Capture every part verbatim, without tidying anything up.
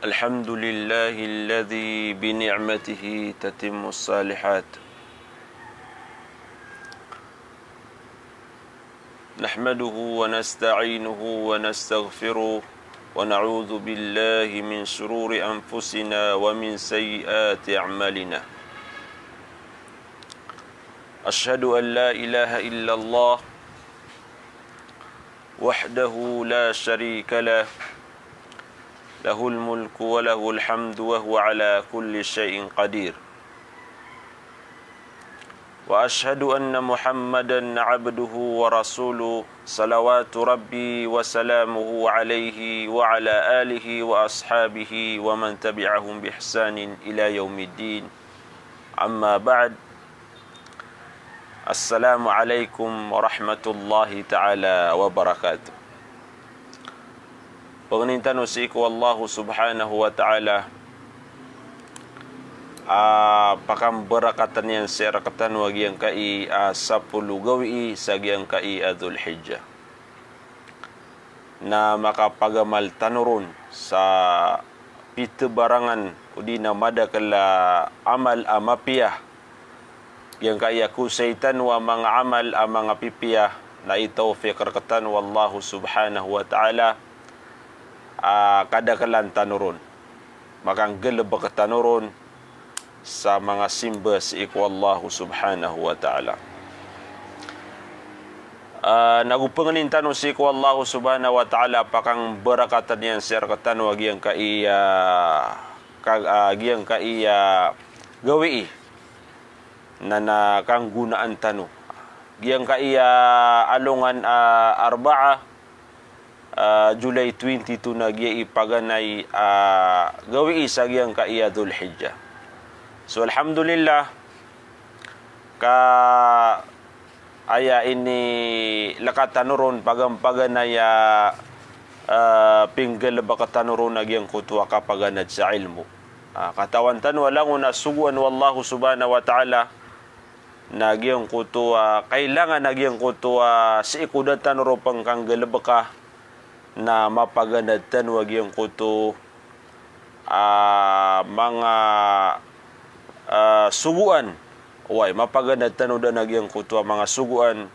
الحمد لله الذي بنعمته تتم الصالحات. نحمده ونستعينه ونستغفره، ونعوذ بالله من شرور أنفسنا ومن سيئات أعمالنا. أشهد أن لا إله إلا الله وحده لا شريك له، له الملك وله الحمد وهو على كل شيء قدير. وأشهد أن محمدا عبده ورسوله، صلوات ربي وسلامه عليه وعلى آله وأصحابه ومن تبعهم بإحسان إلى يوم الدين. أما بعد. Assalamu alaikum warahmatullahi ta'ala wabarakatuh. Pangnin tano sii ko Allahu subhanahu wa ta'ala a pakambarakatan iyan sii rktano a giyangkai a sapolo gawii sa giyangkai a Dhul-hijjah. Na makapagamal tano ron sa pitebarangan odi na madakl a amal a mapiya. Giyangkai a kosay tano a manga amal a manga pipiya na itawfiq rktano o Allahu subhanahu wa ta'ala a kadaklan tano ron. Makanggalbk tano ron sa manga simba sii ko Allahu subhanahu wa ta'ala. Ah, nago pangnin tano sii ko Allahu subhanahu wa ta'ala a pakambarakatan iyan sii rktano a giyangkai a, ka-, ah, giyangkai a gawii na, na kanggonaan tano. Giyangkai a alongan a Arbaa, ah, July twenty-two na giya i paganay a gawii sa giyangkai a Dhul-hijjah. So, alhamdulillah, ka aya inilka tano ron pagampaganay a, ah, pinggalbk tano ron a giyangkoto a kapaganad sa ilmo. Ah, katawan tano a langon a sogoan o Allahu subhanahu wa ta'ala na giyangkoto a kailangan a giyangkoto a sii ko da tano ron pangkanggalbka na mapaganad tano a giyangkoto a manga, ah, sogoan. Oway, mapaganad tano dn a giyangkoto a manga sogoan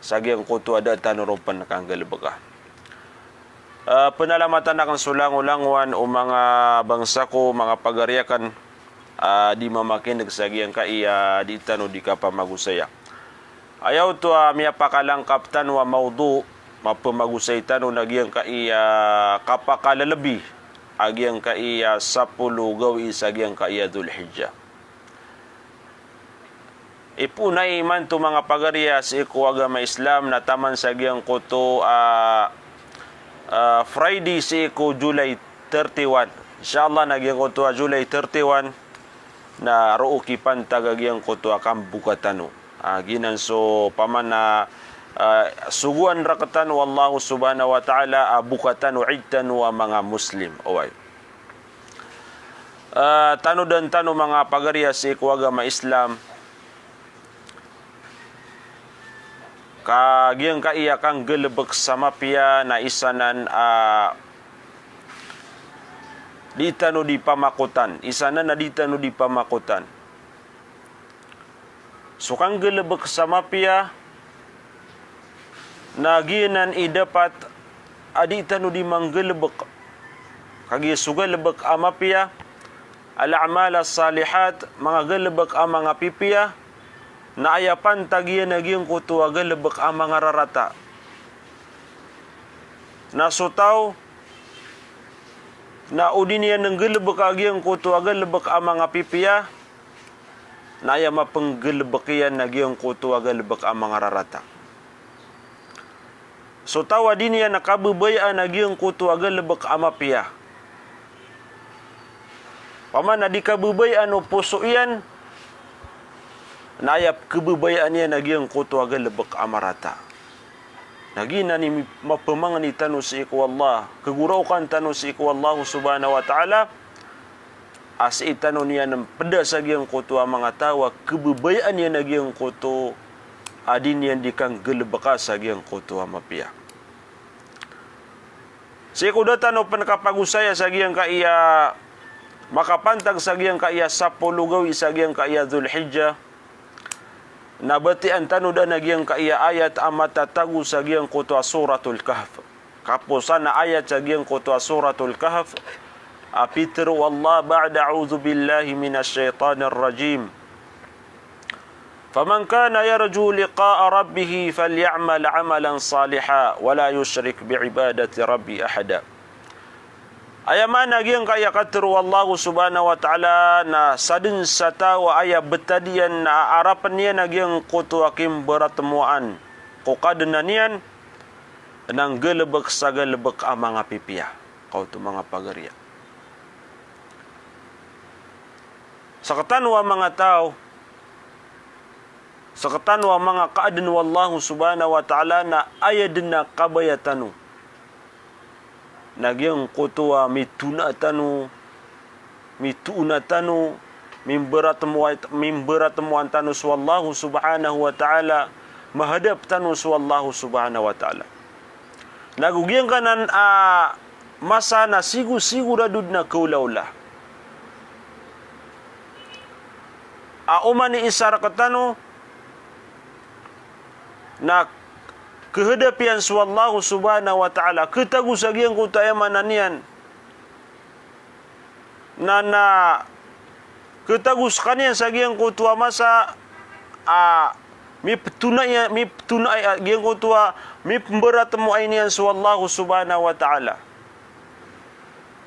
sa giyangkoto a da tano ron pn kanggalbka. Ah, pnalamatan akn so langolangowan o manga bangsa ko, manga pagari akn, ah, di mamakin'g sa giyangkai a di tano di kapamagosaya. Aya oto a miyapakalangkap tano a mawdu, mapmagosay tano na giyangkai a kapakalblbi a giyangkai a sapolo gawii sa giyangkai a Dhul-hijjah. Ipoon a imanto manga pagari a sii ko agama Islam na taman sa giyangkoto a, ah, Friday sii ko July thirty-one. Insha Allah na giyangkoto a July thirty-one na roo kipantag a giyangkoto a kamboka tano. Ah, giyanan so pamana, ah, sogoan rktano o Allahu subhanahu wa ta'ala a boka tano, Eid tano a manga Muslim. Oway. Ah, tanodan tano manga pagari a sii ko agama Islam. Ka giyangkai a kanggalbk sa mapiya na isa nan a di tano di pamakotan. Isa nan a di tano di pamakotan. So kanggalbk sa mapiya na giyanan i dapat a di tano di manggalbk. Kagiya so galbk a mapiya, al-a'mal as-salihat, manga galbk a manga pipiya, na aya pantag iyan a giyangkoto a galbk a manga rarata. Na so taw na o di niyan nggalbka a giyangkoto a galbk a manga pipiya, na aya mapnggalbk iyan a giyangkoto a galbk a manga rarata. So taw a di niyan kababayaan a giyangkoto a galbk a mapiya, pamana di kababayaan o poso iyan, na aya kababayaan iyan a giyangkoto a galbk a marata. Na giyanan i mapmangni tano sii ko Allah, kagoraokan tano sii ko Allah subhanahu wa ta'ala, a sii tano niyan pda sa giyangkoto a manga taw a kababayaan iyan a giyangkoto a di niyan di kanggalbka sa giyangkoto a mapiya. Sii ko da tano pn kapagosaya sa giyangkaya makapantag sa giyangkaya sapolo gawii sa giyangkaya Dhul Hijjah, na batian tano dn a giyangkaya ayat a matatago sa giyangkoto a Suratul Kahf. Kaposan a ayat sa giyangkoto a Suratul Kahf, a pitharo o Allah ba'da a'udhu billahi minash shaytanir rajim. Faman kana yarju liqa'a rabbih falya'mal 'amalan salihan wa la yushrik bi'ibadati rabbih ahada. Aya maana giyangkaya katharo o Allah subhanahu wa ta'ala na sadn sa taw a aya btad iyan na aarapn iyan a giyangkoto a kimbaratmoaan ko Kadnan iyan, na nggalbk sa galbk a manga pipiya. Kaoto manga pagariya. Sktano a manga taw, sktano a manga kaadn o Allah subhanahu wa ta'ala na aya dn a kabaya tano na giyangkoto a mitona tano, mitoona tano, mimbaratmoa-, mimbaratmoaan tano so Allah subhanahu wa ta'ala, mahadap tano so Allah subhanahu wa ta'ala. Na go giyangkanan a masa na sigo-sigorado dn a kaolaola a oman i isa rktano na khahadap iyan so Allah subhanahu wa ta'ala, khatago sa giyangkoto a aya maana niyan na, na khatago skaniyan sa giyangkoto a masa a miptonaa iyan, miptonaa iyan, giyangkoto a mipmbaratmoaa niyan so Allah subhanahu wa ta'ala.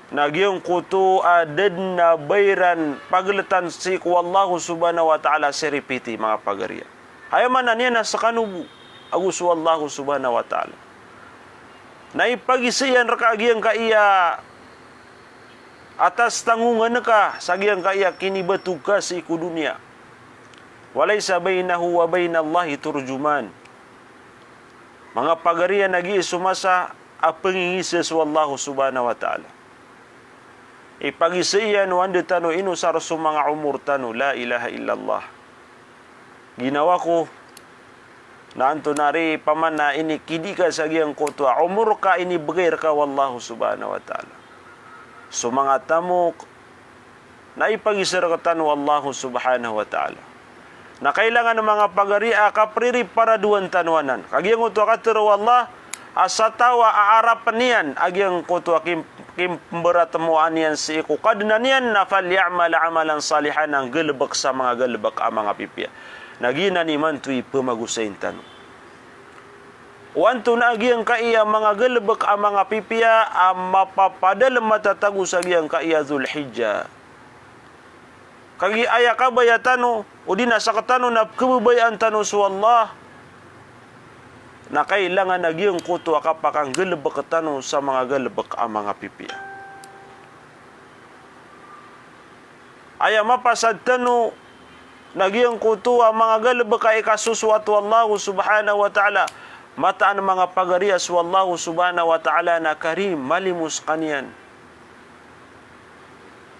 Na giyangkoto a da dn a ba iran pagltan sii ko Allah subhanahu wa ta'ala sii ripiti, manga pagariya. Aya maana niyan na skano bo ago so Allah subhanahu wa ta'ala. Na ipagisa iyan rka a giyangkaya a tastangongan ka sa giyangkaya kinibatog ka sii ko doniya. Wa laysa baynahu wa baynallahi turjuman. Manga pagariya, na giya so masa a pangingisa so Allah subhanahu wa ta'ala. Ipagisa iyan o anda tano inosar so manga omor tano, la ilaha illallah. Ginawa ko, na antonaa ri pman a inikidi ka sa giyangkoto a omor ka inibgay rka o Allah subhanahu wa ta'ala. So manga tamok, na ipagisa rktano o Allah subhanahu wa ta'ala. Na kailangan, manga pagari, a kapriparadoan tano anan. Ka giyangkoto a katharo o Allah, a sa taw a aarapn iyan a giyangkoto a kim-, kimbaratmoaan iyan sii ko Kadnan iyan, na falya'mal 'amalan salihan, na nggalbk sa manga galbk a manga pipiya. Na giyanan imanto i pmagosayn tano. O antonaa giyangkaya manga galbk a manga pipiya a mapapadalm a matatago sa giyangkaya Dhul Hijjah. Kagiya aya kabaya tano, odi na sktano na pkhababayaan tano so Allah, na kailangan a giyangkoto a kapakanggalbk tano sa manga galbk a manga pipiya. Aya mapasad tano na giyangkoto a manga galbk a ikasosoat o Allah subhanahu wa ta'ala. Mataan, manga pagari, a so Allah subhanahu wa ta'ala na Karim, malimo skaniyan.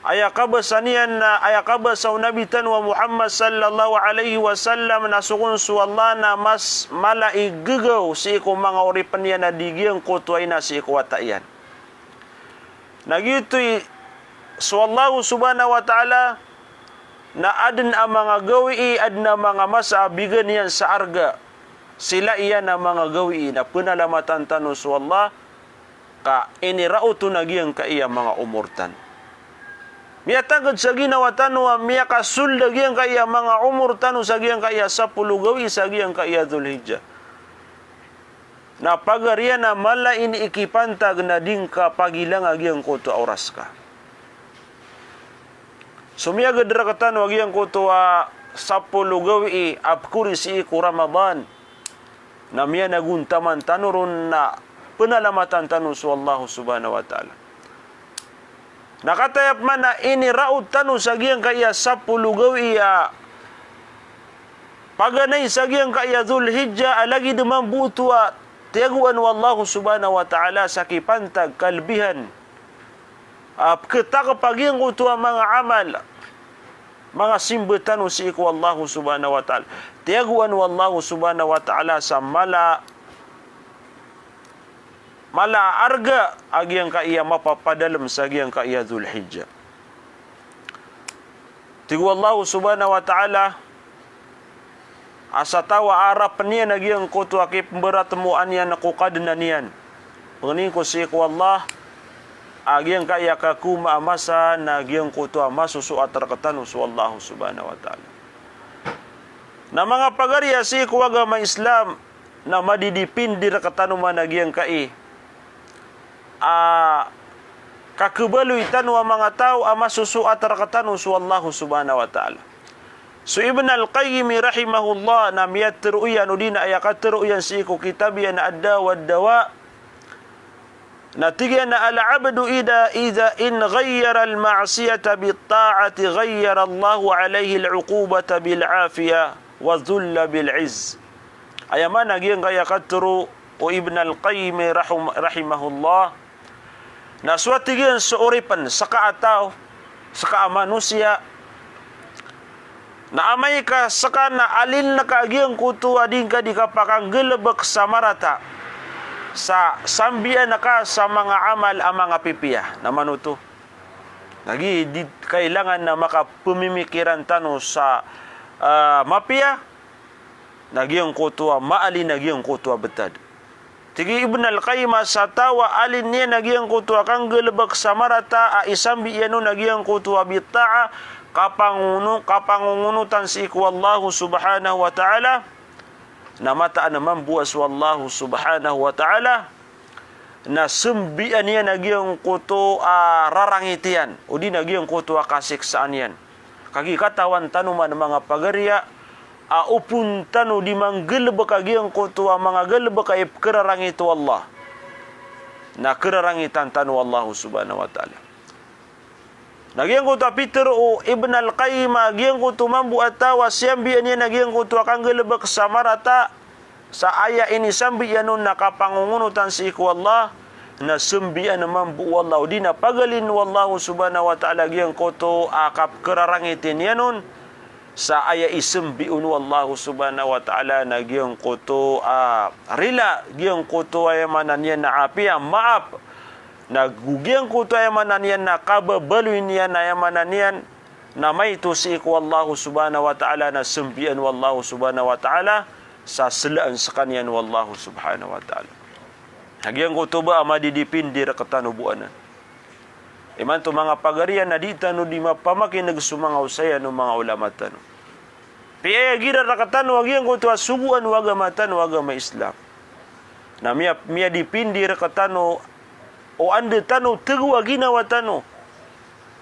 Aya kabasa niyan na, aya kabasa o Nabi tano a Muhammad sallallahu alaihi wasallam na so kon so Allah na mas mala i gagaw sii ko manga oripn iyan a di giyangkoto a ina sii ko wata iyan. Na giyoto i so Allah subhanahu wa ta'ala na adn a manga gawii, adn a manga masa a bigan iyan sa arga. Sii iyan a manga gawii na pnalamatan tano so Allah, ka iniraot on a giyangkaya manga omor tano. Miyatagad sa ginawa tano a miyakasold a giyangkaya manga omor tano sa giyangkaya sapolo gawii sa giyangkaya Dhul Hijjah. Na pagari, na mala i ikipantag na di ngka pagilanga giyangkoto a oras ka. So miyagad rktano a giyangkoto a sapolo gawii a pkori sii ko Ramadan, na miyanagontaman tano ron na pnalamatan tano so Allah subhanahu wa ta'ala. Na kataya pman a iniraot tano sa giyangkaya sapolo gawii a paganay sa giyangkaya Dhul Hijjah a lagid mambo oto a tiyagoan o Allah subhanahu wa ta'ala sa kipantag, kalbihan a pkhatakp a giyangkoto a manga amal, manga simba tano sii ko Allah subhanahu wa ta'ala. Tiyagoan o Allah subhanahu wa ta'ala sa mala mala a arga a giyangkaya mapapadalm sa giyangkaya Dhul Hijjah. Tig o Allah subhanahu wa ta'ala, a sa taw a arapn iyan a giyangkoto a kipmbaratmoan iyan ko Kadnan iyan, pangnin ko sii ko Allah a giyangkaya kakomaa a masa na giyangkoto a masosoat rktano so Allah subhanahu wa ta'ala. Na manga pagari a sii ko agama Islam, na madidipindi rktano man a giyangkai a kakhabaloy tano a manga taw a masosoat rktano so Allah subhanahu wa ta'ala. So Ibn Al-Qayyim rahimahullah na miyatharo iyan odi na aya katharo iyan sii ko kitab iyan a Ad-Dawa wad-Dawa, na tig iyan a, "Al-abdu idha, idha in ghayyara al-ma'siyata bit-ta'ati ghayyara Allahu alayhi al-uqubata bil-afiyah wa dhulla bil-izz." Aya maana giyangkaya katharo o Ibn Al-Qayyim rahum-, rahimahullah, na so a tig iyan so oripn ska a taw, ska a manosiya, na amay ka ska na alin ka a giyangkoto a di ngka di kapakanggalbk sa marata, sa sambian ka sa manga amal a manga pipiya. Na mano oto? Na giya di kailangan na makapmimikiran tano sa, ah, mapiya, na giyangkoto a maalin, na giyangkoto a btad. Tig i Ibn Al-Qayyim a sa taw a alin iyan a giyangkoto a kanggalbk sa marata a isambi iyan on a giyangkoto a bit-ta'ah, kapangono-, kapangongonotan sii ko Allah subhanahu wa ta'ala, na mataan a mambo a so Allah subhanahu wa ta'ala, na sambian iyan a giyangkoto a rarangit iyan, odi na giyangkoto a kasiksaan iyan. Kagiya katawan tano man manga pagari a opon tano di manggalbk a giyangkoto a manga galbk a ipkhararangit o Allah, na khararangitan tano o Allah subhanahu wa ta'ala. Na giyangkoto a pitharo o Ibn Al-Qayyim a giyangkoto mambo a taw a siyambian iyan a giyangkoto a kanggalbk sa marata, sa aya inisambi iyan on na kapangongonotan sii ko Allah, na sambian mambo o Allah, odi na pagalin o Allah subhanahu wa ta'ala giyangkoto a kapkhararangiti niyan on, sa aya isambi on o Allah subhanahu wa ta'ala na giyangkoto a rila, giyangkoto a aya maana niyan na apiya, maap, na go giyangkoto a aya maana niyan na kababaloy niyan a aya maana niyan na maito sii ko Allah subhanahu wa ta'ala, na sambian o Allah subhanahu wa ta'ala, sa slaan skaniyan o Allah subhanahu wa ta'ala. Na giyangkoto ba a madidipindi rktano bo anan. Imanto manga pagari a na di tano di mapamakin'g so manga osayan o manga ulama tano. Piyayagira rktano a giyangkoto a sogoan o agama tano a agama Islam. Na miya-, miyadipindi rktano o anda tano tago a ginawa tano.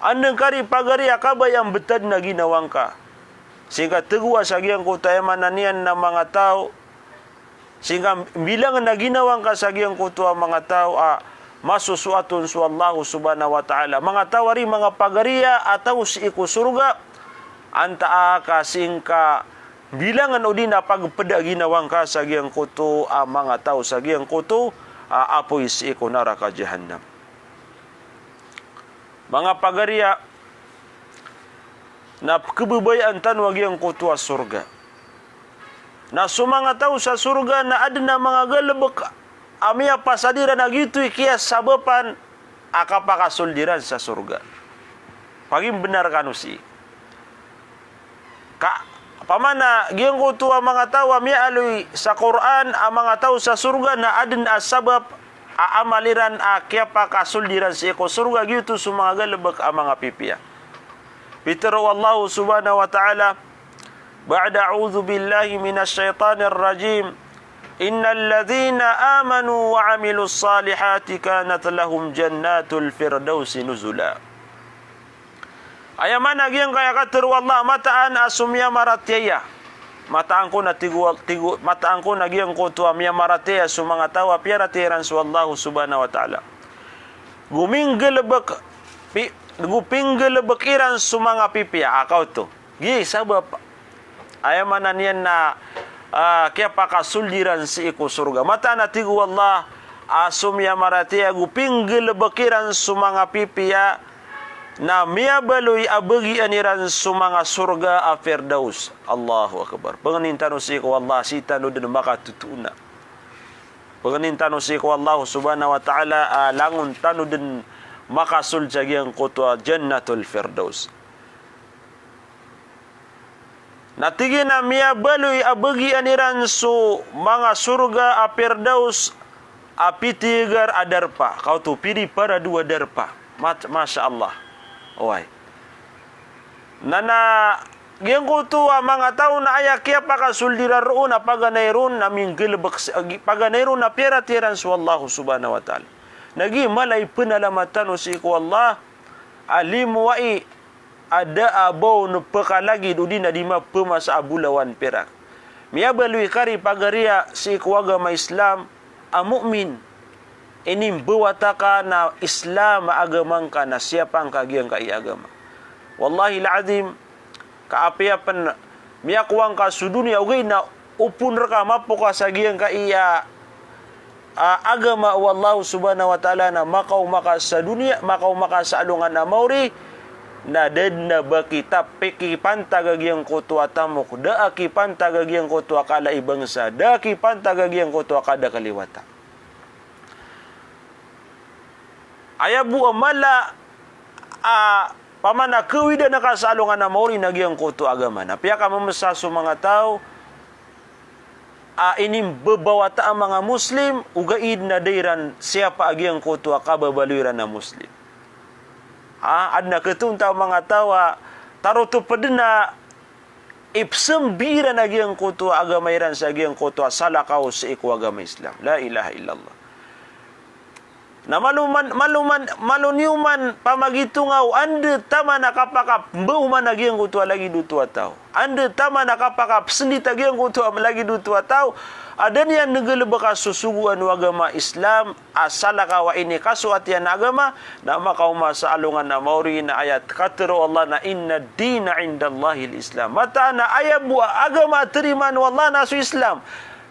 Anda ngka di pagari a kabaya mbtad na ginawa ngka. Sii ngka tagoa sa giyangkoto a aya maana niyan na manga taw. Sii ngka mbilangan a ginawa ngka sa giyangkoto a manga taw a masosoat on so Allah subhanahu wa ta'ala. Manga taw ari, manga pagari a taw sii ko sorga. Antaa ka sii ngka mbilangan odi na pagpda a ginawa ngka sa giyangkoto a manga taw sa giyangkoto a apoy sii ko naraka jahannam. Manga pagari a, na pkhababayaan tano a giyangkoto a sorga. Na so manga taw sa sorga na adn a manga galbk a miyapasad iran a giyoto i kiyasabapan a kapakasold iran sa sorga. Pagimbnar kano sii. Ka, opama na giyangkoto a manga taw a miyaaloy sa Qur'an a manga taw sa sorga na adn a sabap a amal iran a kiyapakasold iran sii ko sorga, giyoto so manga galbk a manga pipiya. Pitharo o Allah subhanahu wa ta'ala, ba'da a'udhu billahi minash shaytanir rajim, innal ladhina amanu wa amilus salihati kanat lahum jannatul firdausi nuzula. Aya maana giyangkaya katharo o Allah, mataan a so miyamaratiyaya. Mataan ko na tigo, tigo, mataan ko na giyangkoto a miyamaratiyaya so manga taw a piyaratiyaya iran so Allah subhanahu wa ta'ala. Go minggalbk, pi-, go pinggalbk iran so manga pipiya, a kaoto. Giya i sabap. Aya maana niyan na, ah, kiyapakasold iran sii ko sorga. Mataan a tig o Allah, a so miyamaratiyaya go pinggalbk iran so manga pipiya, na miyabaloy a bagian iran so manga sorga a Firdaus. Allahu Akbar. Pangnin tano sii ko Allah, sii tano dn makatotoona. Pangnin tano sii ko Allah subhanahu wa ta'ala a langon tano dn makasold sa giyangkoto a Jannatul Firdaus. Na tig iyan a miyabaloy a bagian iran so manga sorga a Firdaus a pitigar a darpa. Kaoto, piriparado a darpa. Mat-, Masha Allah. Oway. Na, na giyangkoto a manga taw na aya kiyapakasold iran roo na paganay ron na minggalbk s-, agi-, paganay ron na piyaratiyaya iran so Allah subhanahu wa ta'ala. Na giya mala i pnalamat tano sii ko Allah a limo ai a da a ba on pkalagid odi na di mapmasa a bolawan pirak. Miyabaloy ka ri pagariya sii ko agama Islam a mu'min. Inimbawata ka na Islam a agama ngka na siyapa ngka giyangkai a agama. Wallahil azim, ka apiya pn miyakowa ngka so doniya ogaid na opon rka mapokas a giyangkai a, a, agama o Allah subhanahu wa ta'ala na makaoma ka sa doniya, makaoma ka sa alongan a maori, na da dn a ba kita pikipantag a giyangkoto a tamok, da a kipantag a giyangkoto a kala i bangsa, da a kipantag a giyangkoto a kadakl i wata. Aya bo a mala a pamana kawidan ka sa alongan a maori na giyangkoto a agama. Na piyakamamesan so manga taw a inimbabawata a manga Muslim, ogaid na da iran siyapa a giyangkoto a kababaloy iran a Muslim. Ha, adn a katonta o manga taw a tarotop dn a ipsambi iran a giyangkoto a agama iran sa giyangkoto a salakaw sii ko agama Islam. La ilaha illallah. Na malo man, malo man, malo niyo man pamagitonga o anda taman a kapakapmbaoman a giyangkoto a lagid oto a taw. Anda taman a kapakapsndit a giyangkoto a lagid oto a taw. A da niyan nggalbka so sogoan o agama Islam a salakaw a inikasoat iyan a agama, na makaoma sa alongan a maori na aya katharo o Allah na, "Inna ad-dina indallahil Islam." Mataan a aya bo a agama a tarimaan o Allah na so Islam.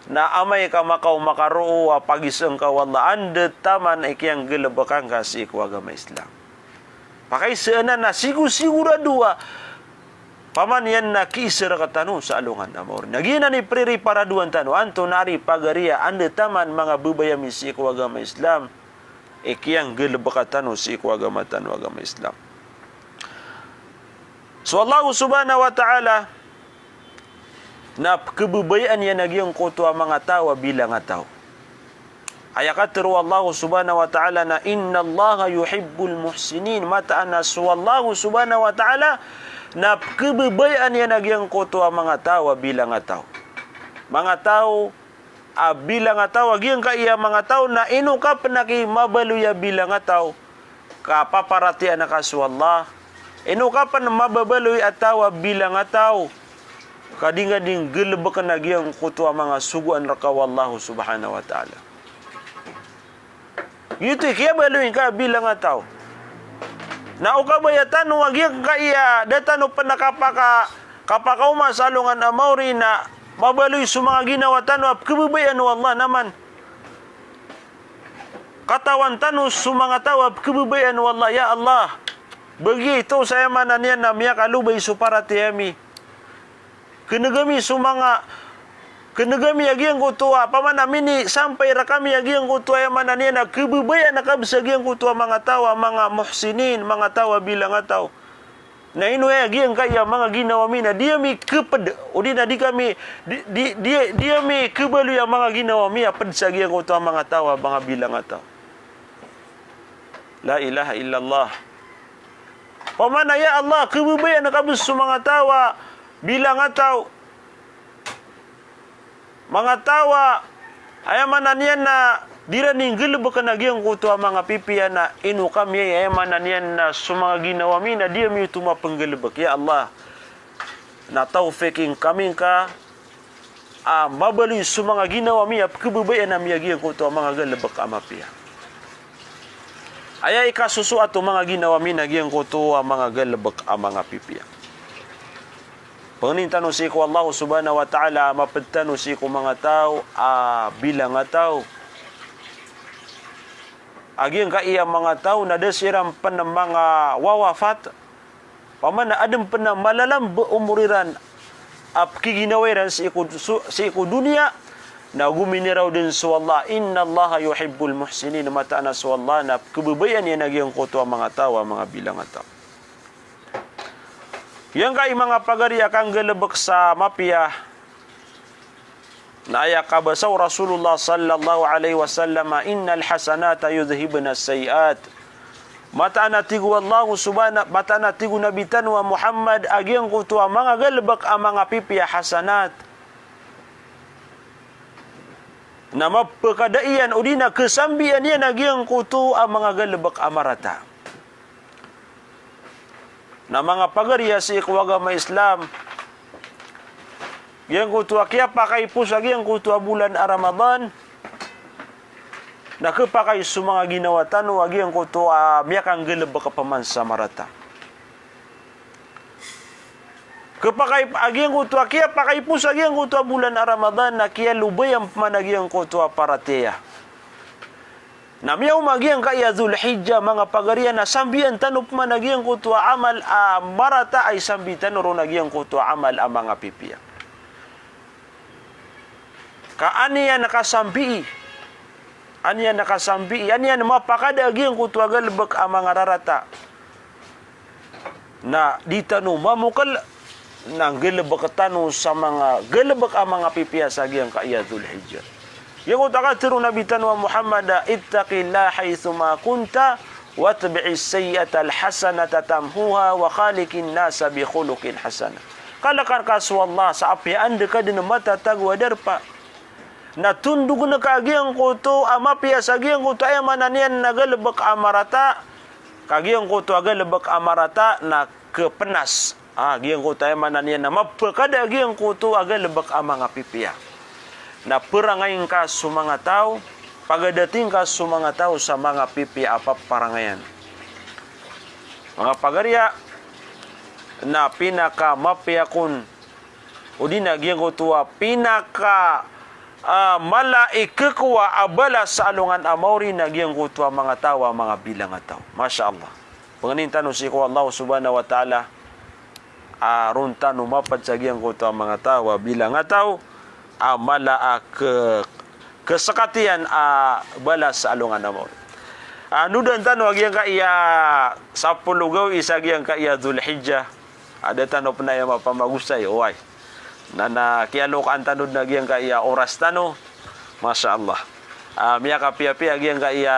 Na amay ka makaoma ka roo a pagisn ka o Allah, anda taman i kiyanggalbka ngka sii ko agama Islam. Pakaiza anan na sigo-sigorado a paman iyan na kiisa rktano sa alongan a maori. Na giyanan i preriparadoan tano, antonaa ri pagariya, anda taman manga babay ami sii ko agama Islam i kiyanggalbka tano sii ko agama tano a agama Islam. So Allah subhanahu wa ta'ala na pkhababayaan iyan a giyangkoto a manga taw a bilangataw. Aya katharo o Allah subhanahu wa ta'ala na, "Innallaha yuhibbul muhsinin." Mataan a so Allah subhanahu wa ta'ala na pkhababayaan iyan a giyangkoto a manga taw a bilangataw. Manga taw a bilangataw, a giyangkai a manga taw na ino ka pn a kimabaloy a bilangataw ka paparatiyayaan ka so Allah. Ino ka pn mababaloy a taw a bilangataw ka di ngka di nggalbkn a giyangkoto a manga sogoan rka o Allah subhanahu wa ta'ala. Giyoto i kiyabaloy ngka a bilangataw. Na o kabaya tano a giyangkai a da tano pn a kapaka, kapakaoma sa alongan a maori na mabaloy so manga ginawa tano a pkhababayaan o Allah naman. Katawan tano so manga taw a pkhababayaan o Allah, ya Allah. Bagiya ito sa aya maana niyan na miyakalobay so paratiyaya mi. Kneg ami so manga, kneg ami a giyangkoto a, pamana minisampay rkami a giyangkoto a aya maana niyan na khababayaan ka bs a giyangkoto a manga taw a manga muhsinin, manga taw a bilangataw. Na ino aya giyangkai a manga ginawa mi na di ami khapd, odi na di kami, di, di, di, di ami khabaloy a manga ginawa mi a pd sa giyangkoto a manga taw a manga bilangataw. La ilaha illallah. Pamana, ya Allah, khababayaan ka bs so manga taw a bilangataw. Manga taw a, aya maana niyan na di iran nggalbkn a giyangkoto a manga pipiya na ino kami, aya maana niyan na so manga ginawa mi na di ami oto mapnggalbk. Ya Allah, na tawfiqi kami ngka a mabaloy so manga ginawa mi a pkhababayaan ami a giyangkoto a manga galbk a mapiya. Aya ikasosoat o manga ginawa mi na giyangkoto a manga galbk a manga pipiya. Pangnin tano sii ko Allah subhanahu wa ta'ala a mapd tano sii ko manga taw a bilangataw. A giyangkai a manga taw na da siran pn manga wawafat. Pamana adn pn a malalamba omor iran a pkiginawa iran sii ko, so, sii ko doniya, Na gominiraw den so Allah, "Innallaha yuhibbul muhsinin," mataan a so Allah na khababayaan iyan a giyangkoto a manga taw a manga bilangataw. Giyangkai manga pagari a kanggalebek sa mapiya, na aya kabasa o Rasulullah sallallahu alaihi wasallam, "Innal hasanati yudhhibnas sayyi'at." Mataan a tig o Allah subhana-, mataan a tig o Nabi tano a Muhammad a giyangkoto a manga galebek a manga pipiya hasanat na mapekada iyan odi na kesambian iyan a giyangkoto a manga galebek a marata. Na manga pagari a sii ko agama Islam, giyangkoto a kiyapakaiposa giyangkoto a bolan a Ramadan na kepakay so manga ginawa tano a giyangkoto a miyakanggalebek a peman sa marata. Kepakay, a giyangkoto a kiyapakaiposa giyangkoto a bolan a Ramadan na kiyalobayan peman a giyangkoto a paratiyaya. Na miyaoma giyangkai a Dhul Hijjah, manga pagari a, na sambian tano peman a giyangkoto a amal a marata a isambi tano ron a giyangkoto a amal a manga pipiya. Ka an iyan kasambii, an iyan kasambii, an iyan mapakada a giyangkoto a galebek a manga rarata. Na di tano mamokel, na nggalebek tano sa manga galebek a manga pipiya sa giyangkai a Dhul Hijjah. Giyangkoto a katharo o Nabi tano a Muhammad a, "Ittaqillaha haythuma kunta, wa atbi'is sayyi'atal hasanata tamhuha, wa khaliqin nasa bi khuluqin hasan." Kalekan ka so Allah sa apiya anda ka den matatago a darpa. Na tondogen ka a giyangkoto a mapiya sa giyangkoto a aya maana niyan na galebek a marata, ka giyangkoto a galebek a marata na kepenas. A giyangkoto a aya maana niyan na mapekada a giyangkoto a galebek a manga pipiya. Na perangayin ka so manga taw, pagadatin ka so manga taw sa manga pipiya a paparangayan. Manga pagari a, na pinakamapiya kon odi na giyangkoto a pinaka, a, mala i kekowa a balas sa alongan a maori na giyangkoto a manga taw a manga bilangataw. Masha Allah. Pengenin tano sii ko Allah subhanahu wa ta'ala a ron tano mapad sa giyangkoto a manga taw a bilangataw a mala a ke-, kesekat iyan a balas sa alongan a maori. A, nodan tano a giyangkai a sapolo gawii sa giyangkai a Dhul Hijjah. A, da tano pen aya mapamagosay, oway. Na, na kiyalokaan tano den a giyangkai a oras tano. Masha Allah. A, miyakapiyapiya a giyangkai a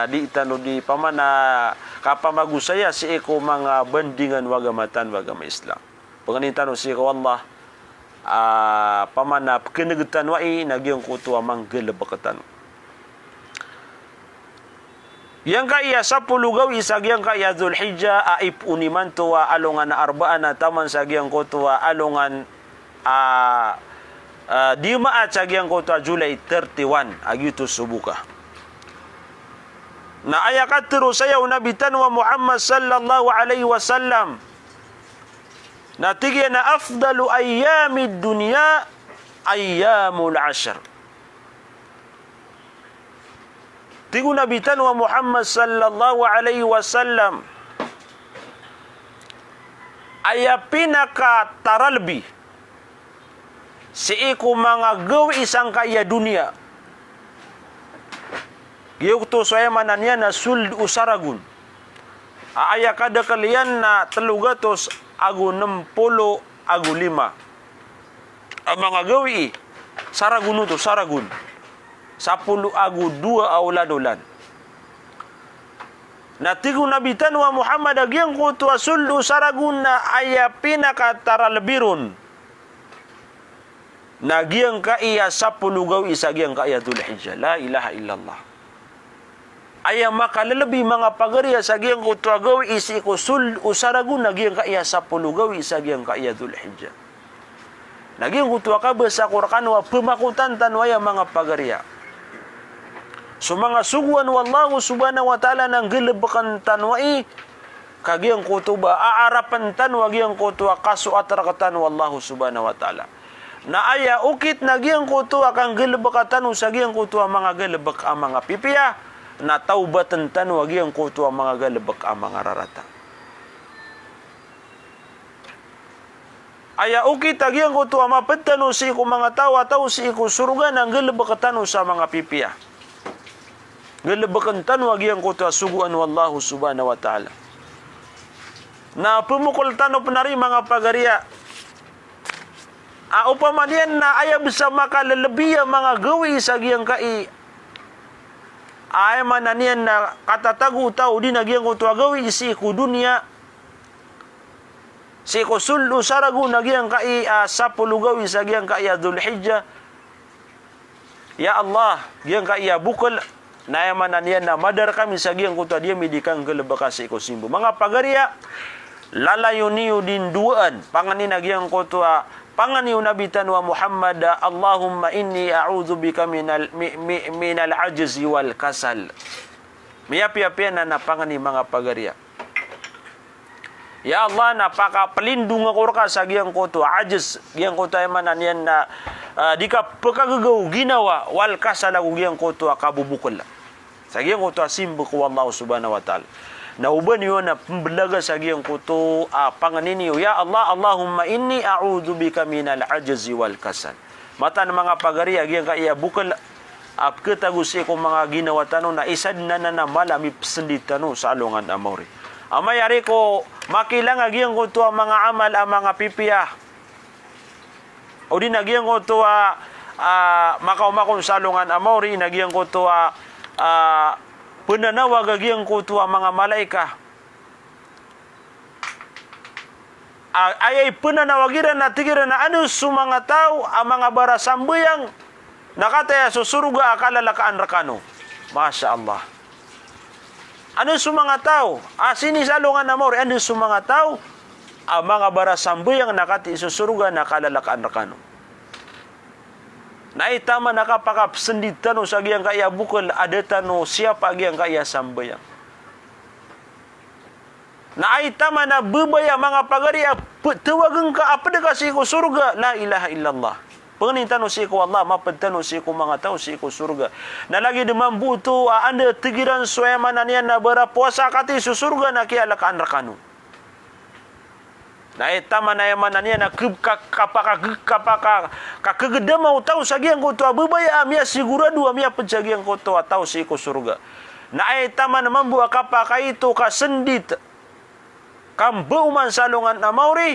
di tano di pamana kapamagosaya sii ko manga bandingan o agama tano a agama Islam. Pengenin tano sii ko Allah a pamana pekeneg tano ai na giyangkoto a manggalebek tano. Giyangkai a sapolo gawii sa giyangkai a Dhul Hijjah a ipoon imanto a alongan a Arbaa na taman sa giyangkoto a alongan a, a, Dimaat sa giyangkoto a July thirty-one a giyoto so boka. Na aya katharo saya o Nabi tano a Muhammad sallallahu alaihi wasallam na tig iyan a, "Afdalu ayyamid dunya ayyamul ashr." Tig o Nabi tano a Muhammad sallallahu alaihi wasallam, aya pinakataralbi sii ko manga gawii sangkai a doniya, giyoto so aya maana niyan na sold o saragon. A aya kadakel iyan na telo gatos ago nem polo ago lima a manga gawii, saragon oto, saragon. Sapolo ago dowa a olan-olan. Na tig o Nabi tano a Muhammad a giyangkoto a sold o saragon na aya pinakataralbi ron na giyangkai a sapolo gawii sa giyangkai a Dhul Hijjah. La ilaha illallah. Aya makalelebi manga pagari a sa giyangkoto a gawii sii ko sold o saragon na giyangkai a sapolo gawii sa giyangkai a Dhul Hijjah. Na giyangkoto a kabasa ko rekano a pemakotan tano aya manga pagari a so manga sogoan o Allah subhanahu wa ta'ala na nggalebeken tano ai, ka giyangkoto ba a arapen tano a giyangkoto a kasoat rektano o Allah subhanahu wa ta'ala. Na aya okit na giyangkoto a kanggalebeka tano sa giyangkoto a manga galebek a manga pipiya, na tawbaten tano a giyangkoto a manga galebek a manga rarata. Aya okit a giyangkoto a mapd tano sii ko manga taw a taw sii ko sorga na nggalbk tano sa manga pipiya. Nggalbkn tano a giyangkoto a sogoan o Allah subhanahu wa ta'ala. Na pmokol tano pn ari manga pagariya a opama niyan na aya bs a makalalabi a manga gawii sa giyangkai a aya maana niyan na katatago o taw odi na giyangkoto a gawii sii ko doniya, sii ko sold o saragon a giyangkai a sapolo gawii sa giyangkai a Dhul Hijjah. Ya Allah, giyangkai a bokl, na aya maana niyan na madar kami sa giyangkoto a di ami di kanggalbka sii ko simba. Manga pagariya, lalayon iyo di ndowaan, pangnin a giyangkoto a pangni o Nabi tano a Muhammad, Allahumma inni a'udhu bika minal, mi-, mi-, minal ajzi wal kasal. Miyapiyapiya na, na pangni manga pagariya. Ya Allah, na pakaplindong ako rka sa giyangkoto a ajz, giyangkoto a aya maana niyan na, ah, di kapkagagaw ginawa, wal kasal, ago giyangkoto a kabobokl. Sa giyangkoto a simba ko Allah subhanahu wa ta'ala. Na oba niyo na pmblaga sa giyangkoto a pangni niyo, ya Allah, Allahumma inni a'udhu bika minal ajzi wal kasal. Mataan manga pagariya a giyangkai a bokl a pkhatago sii ko manga ginawa tano na isa dn anan a mala a mipsndit tano sa alongan a maori. Amay ari ko makilang a giyangkoto a manga amal a manga pipiya, odi na giyangkoto a, a, makaoma kon sa alongan a maori na giyangkoto a, a, pnanawag a giyangkoto a manga malaikat. A, aya ipnanawag iran na tig iran a anda so manga taw a manga barasambayang na kataya so sorga a kalalakaan rkano. Masha Allah. Anda so manga taw a sii sa alongan a maori, anda so manga taw a manga barasambayang na kataya so sorga na kalalakaan rkano. Na aya taman a kapakapsndit tano sa giyangkai a bokl a da tano siyapa a giyangkai a sambayang. Na aya taman a babaya manga pagariya a p-, tawagn ka a pd ka sii ko sorga, la ilaha illallah. Pangnin tano sii ko Allah, mapd tano sii ko manga taw sii ko sorga. Na lagid mambo oto a anda tig iran so aya maana niyan na barapowasa a kataya so sorga na kiyalakaan rkano. Na aya taman a aya maana niyan na kb-, ka-, kapaka-, kapaka-, kakagdama o taw sa giyangkoto a babaya a miyasigorado a miyapd sa giyangkoto a taw sii ko sorga. Na aya taman mambo a kapakaito ka sndit, ka mbaoman sa alongan a maori,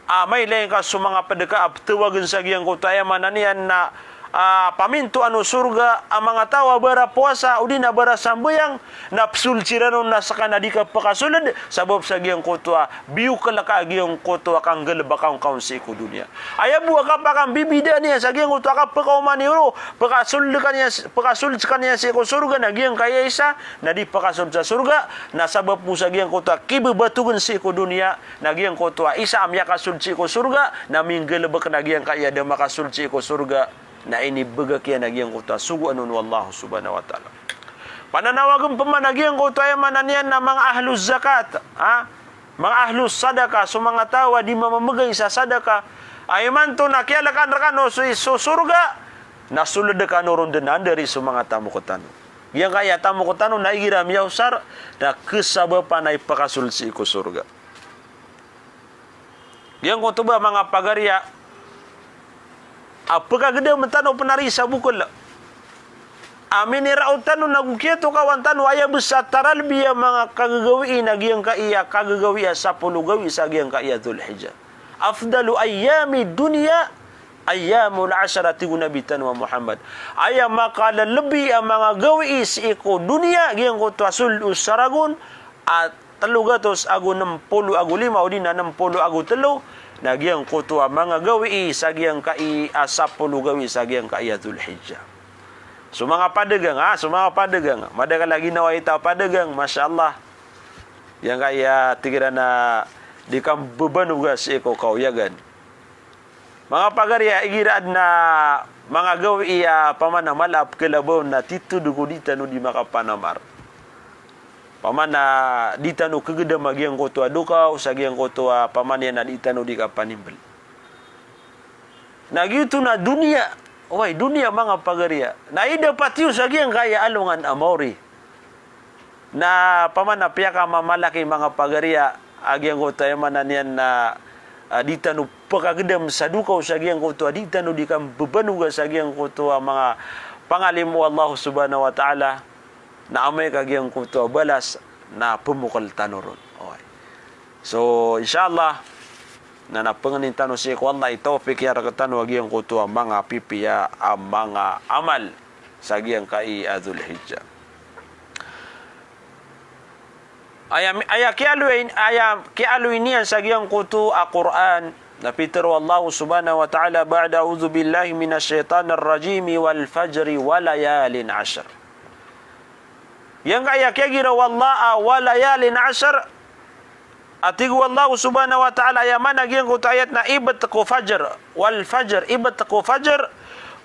a mailay ngka so manga pd ka a ptawagn sa giyangkoto a aya maana niyan na, a, pamintoan o sorga a manga taw a barapowasa odi na barasambayang, na psold siran on na ska na di ka pkasold, sabap sa giyangkoto a biyokl ka a giyangkoto a kanggalbka on kaon sii ko doniya. Aya bo a kapakambibida niyan sa giyangkoto a kapkaoma niyo ron, pkasold ka niyan, pkasold ska niyan sii ko sorga na giyangkaya isa na di pkasold sa sorga, na sabap bo sa giyangkoto a kibbatogn sii ko doniya, na giyangkoto a isa a miyakasold sii ko sorga, na minggalbk na giyangkaya da makasold sii ko sorga, na inibgak iyan a giyangkoto a sogoan on o Allah subhanahu wa ta'ala. Pananawagn pman a giyangkoto a aya maana niyan na manga ahluz zakat, ha? Manga ahlus sadaqah, so manga taw a di mamamgay sa sadaqah. A imanto na kiyalakaan rkano so, so sorga, na sold kano ron dn a anda ari so manga tamok tano. Giyangkaya tamok tano na igira miyaosar, na khasabapan a ipkasold sii ko sorga. Giyangkoto ba manga pagariya a pkagdam tano pn ari sa bokl a miniraot tano nago kiyatokawan tano, aya bs a taralbi a manga kagagawii na giyangkaya kagagawii a sapolo gawii sa giyangkaya Dhul Hijjah. Afdalu ayyamid dunya ayyamul ashar, tig o Nabi tano a Muhammad. Aya makalalbi a manga gawii sii ko doniya, giyangkoto a sold o saragon a tlo gatos ago nm polo ago lima odi na nm polo ago tlo, na giyangkoto a manga gawii sa giyangkai a sapolo gawii sa giyangkai a Dhul Hijjah. So manga padagang, ha, so manga padagang. Madakl a ginawa i taw a padagang, masha Allah. Giyangkaya tig iran a di kambabanoga sii ko kaoyagan. Manga pagariya, igira adn a manga gawii a pamana mala a pkalabaw na titho dn ko di tano di makapanamar. Pamana di tano kagdam a giyangkoto a dokaw sa giyangkoto a pamana iyan a di tano di kapanimbl. Na giyoto na doniya, oway, doniya manga pagariya. Na ida patiyo sa giyangkaya alongan a maori. Na pamana piyakamamalaki manga pagariya a giyangkoto a aya maana niyan na a, di tano pkagdam sa dokaw sa giyangkoto a di tano di kambabanoga sa giyangkoto a manga pangalim o Allah subhanahu wa ta'ala, na amay ka giyangkoto a balas na pmokl tano ron. Okay. So, insha Allah, na, na pangnin tano sii ko Allah i tawfik iyan rktano a giyangkoto a manga pipiya a manga amal sa giyangkai a Dhul Hijjah. Aya, aya kiyaaloy, aya kiyaaloy niyan sa giyangkoto a Qur'an, na pitharo o Allah subhanahu wa ta'ala ba'da a'udhu billahi minash shaitanir rajim, "Wal fajri wa layalin ashr." Giyangkaya kiyagiraw o Allah a wa layalin ashr, a tig o Allah subhanahu wa ta'ala, aya maana giyangkoto a ayat na ibt ko fajr, wal fajr, ibt ko fajr,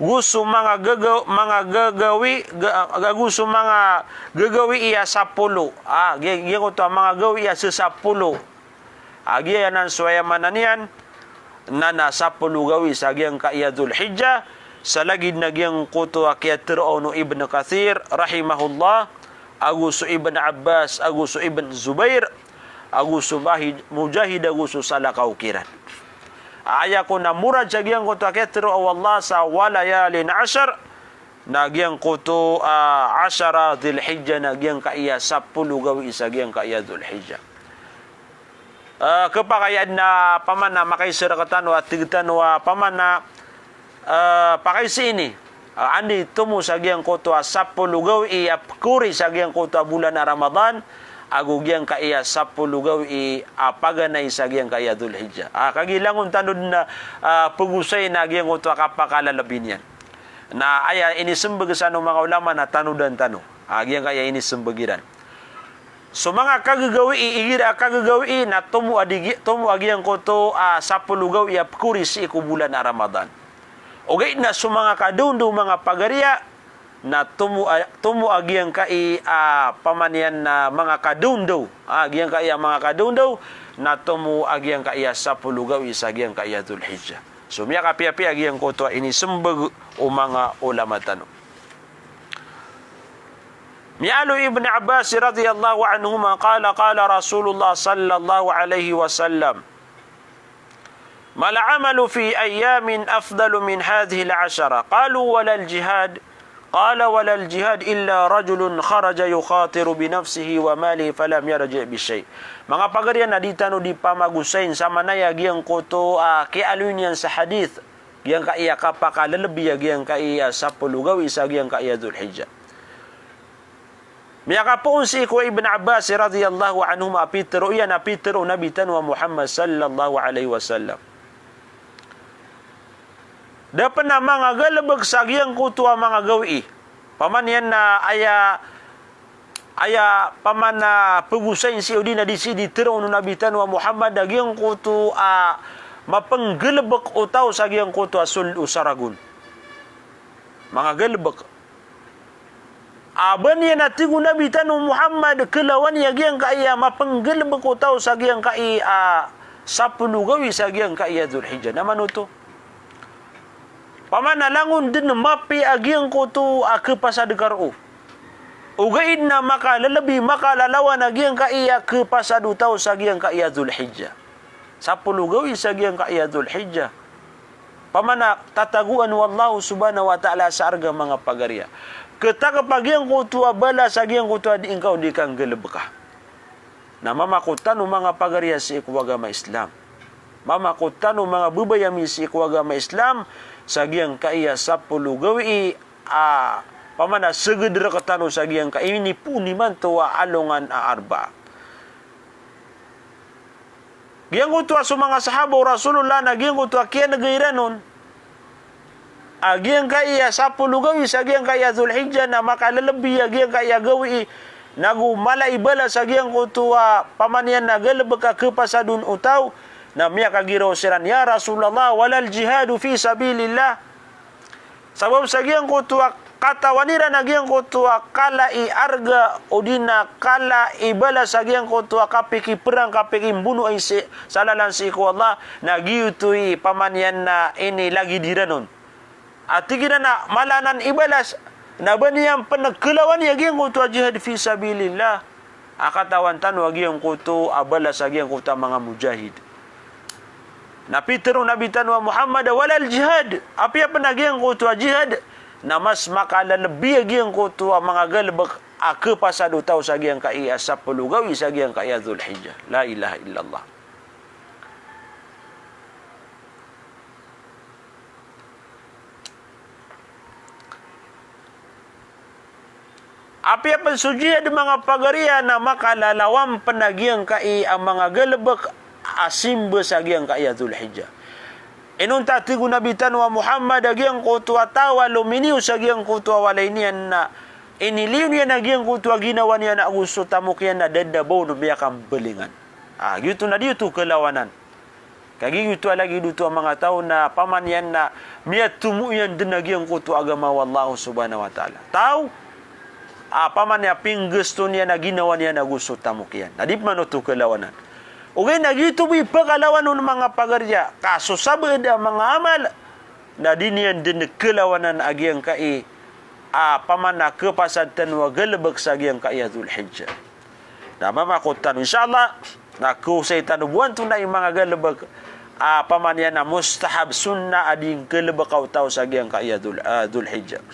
go so manga gaga-, manga gagawii, ga-, ga-, go so manga gagawii a sapolo. A, gi-, giyangkoto a manga gawii a sasapolo. A, giyanan so aya maana niyan, na na sapolo gawii sa giyangkaya Dhul Hijjah, sa lagid na giyangkoto a kiyatharo o Ibn Kathir, rahimahullah, ago so Ibn Abbas, ago so Ibn Zubair, ago so Mahid-, Mujahid, ago so salakaw kiran. Aya kon a murad sa giyangkoto a kiyatharo o Allah sa wa layalin ashr, na giyangkoto, a, ashara Dhil Hijjah, na giyangkaya sapolo gawii sa giyangkaya Dhul Hijjah. A, kapakay na pamana makaisa rktano a tig tano a pamana, a, pakay sii ini. A, anda i tomo sa giyangkoto a sapolo gawii a pkori sa giyangkoto a bolan a Ramadan, ago giyangkaya sapolo gawii a paganay sa giyangkaya Dhul Hijjah. A, kagiya langon tano dn a, a, pgosayn a giyangkoto a kapakalalbi niyan. Na aya inismbag san o manga ulama na tanodan tano. A, giyangkaya inismbag iran. So manga kagagawii, igira a kagagawii na tomo a digi-, tomo a giyangkoto a sapolo gawii a pkori sii ko bolan a Ramadan. Ogaid na so manga kadaondaw manga pagariya, na tomo a, tomo a giyangkai a pamana niyan na manga kadaondaw. A, giyangkai a manga kadaondaw, na tomo a giyangkai a sapolo gawii sa giyangkai a Dhul Hijjah. So miyakapiyapiya giyangkoto a inismbag o manga ulama tano. Miyaaloy o Ibn Abbas radiyallahu anhuma, qala, qala Rasulullah sallallahu alaihi wasallam, "Mal amalu fi ayyamin afdalu min hadhihil ashara?" Qalu, "Walal jihad." Qala, "Walal jihad illa rajulun kharaja yukhatiru binafsihi wa malihi falam yarji' bishay'." Manga pagariya, na di tano di pamagosayn sa manaya giyangkoto a kiyaaloy niyan sa hadith. Giyangkaya kapakalalabi a giyangkaya sapolo gawii sa giyangkaya Dhul Hijjah. Miyakapoon sii ko Ibn Abbas radiyallahu anhuma a pitharo iyan a pitharo o Nabi tano a Muhammad sallallahu alaihi wasallam. Da pn a manga galbk sa giyangkoto a manga gawii. Pamana niyan na aya Aya pamana pgosayn sii odi na di sii di tharoon o Nabi tano a Muhammad a giyangkoto a mapnggalbk o taw sa giyangkoto a sold o saragon. Manga galbk. A ba niyan a tig o Nabi tano a Muhammad, khlawan iyan giyangkai a mapnggalbk o taw sa giyangkai a sapolo gawii sa giyangkai a Dhul Hijjah. Na mano oto? Pamana langon dn mapiya a giyangkoto a khapasad ka roo. Ogaid na makalalabi, makalalawan a giyangkai a khapasad o taw sa giyangkai a Dhul Hijjah. Sapolo gawii sa giyangkai a Dhul Hijjah. Pamana tatagoan o Allah subhanahu wa ta'ala sa arga manga pagariya. Khatak a giyangkoto a balas a giyangkoto a dii ngka o di ka nggalbka. Na mamakot tano manga pagariya sii ko agama Islam. Mamakot tano manga babay ami sii ko agama Islam, sa giyangkai a sapolo gawii a pamana sgd rktano sa giyangkai a inipoon imanto a alongan a Arba'a. Giyangkoto a so manga sahaba o Rasulullah na giyangkoto a kiyanega iran on a giyangkai a sapolo gawii sa giyangkai a Dhul Hijjah na makalalabi a giyangkai a gawii, nago mala i balas a giyangkoto a pamana niyan na galbk a khapasad on o taw, na miyakagiraw siran, "Ya Rasulullah, walal jihadu fi sabilillah?" Sabap sa giyangkoto a katawan iran a giyangkoto a kala i arga odi na kala i balas a giyangkoto a kapikiprang, kapikimbono ai sii sa lalan sii ko Allah, na giyoto i pamana niyan na inilagid iran on. A tig iran a mala anan i balas, na ba niyan pn khlawan iyan giyangkoto a jihad fi sabilillah. A katawan tano a giyangkoto a balas a giyangkoto a manga mujahid. Na pitharo o Nabi tano a Muhammad, "Walal jihad." Apiya pn a giyangkoto a jihad, na mas makalalabi a giyangkoto a manga galbk a khapasad o taw sa giyangkai a sapolo gawii sa giyangkai a Dhul Hijjah. La ilaha illallah. Apiya pn so jihad, manga pagariya, na makalalawan pn a giyangkai a manga galbk a simba sa giyangkai a Dhul Hijjah. Inonta, tig o Nabi tano a Muhammad, a giyangkoto a taw a lominiyo sa giyangkoto a walay niyan na iniliyo niyan a giyangkoto a ginawa niyan ago so tamok iyan na da dn a ba on miyakambalingan. Ah, giyoto na di oto kalawanan. Kagiya giyoto a lagid oto a manga taw na paman iyan na miyatomo iyan dn a giyangkoto a agama o Allah subhanahu wa ta'ala. Taw a paman iyan a pinggasto niyan a ginawa niyan ago so tamok iyan. Na di pman oto kalawanan. Ogaid na giyoto bo i pakalawan on, manga pagariya, ka so sabaad a manga amal na di niyan dn kalawanan a giyangkai a paman a khapasad tano a galbk sa giyangkai a Dhul Hijjah. Na mamakot tano, insha Allah, na kosay tano bo antonaa i manga galbk a paman iyan a mustahab, sunnah, a di nggalbka o taw sa giyangkai a Dhul, ah, Dhul Hijjah.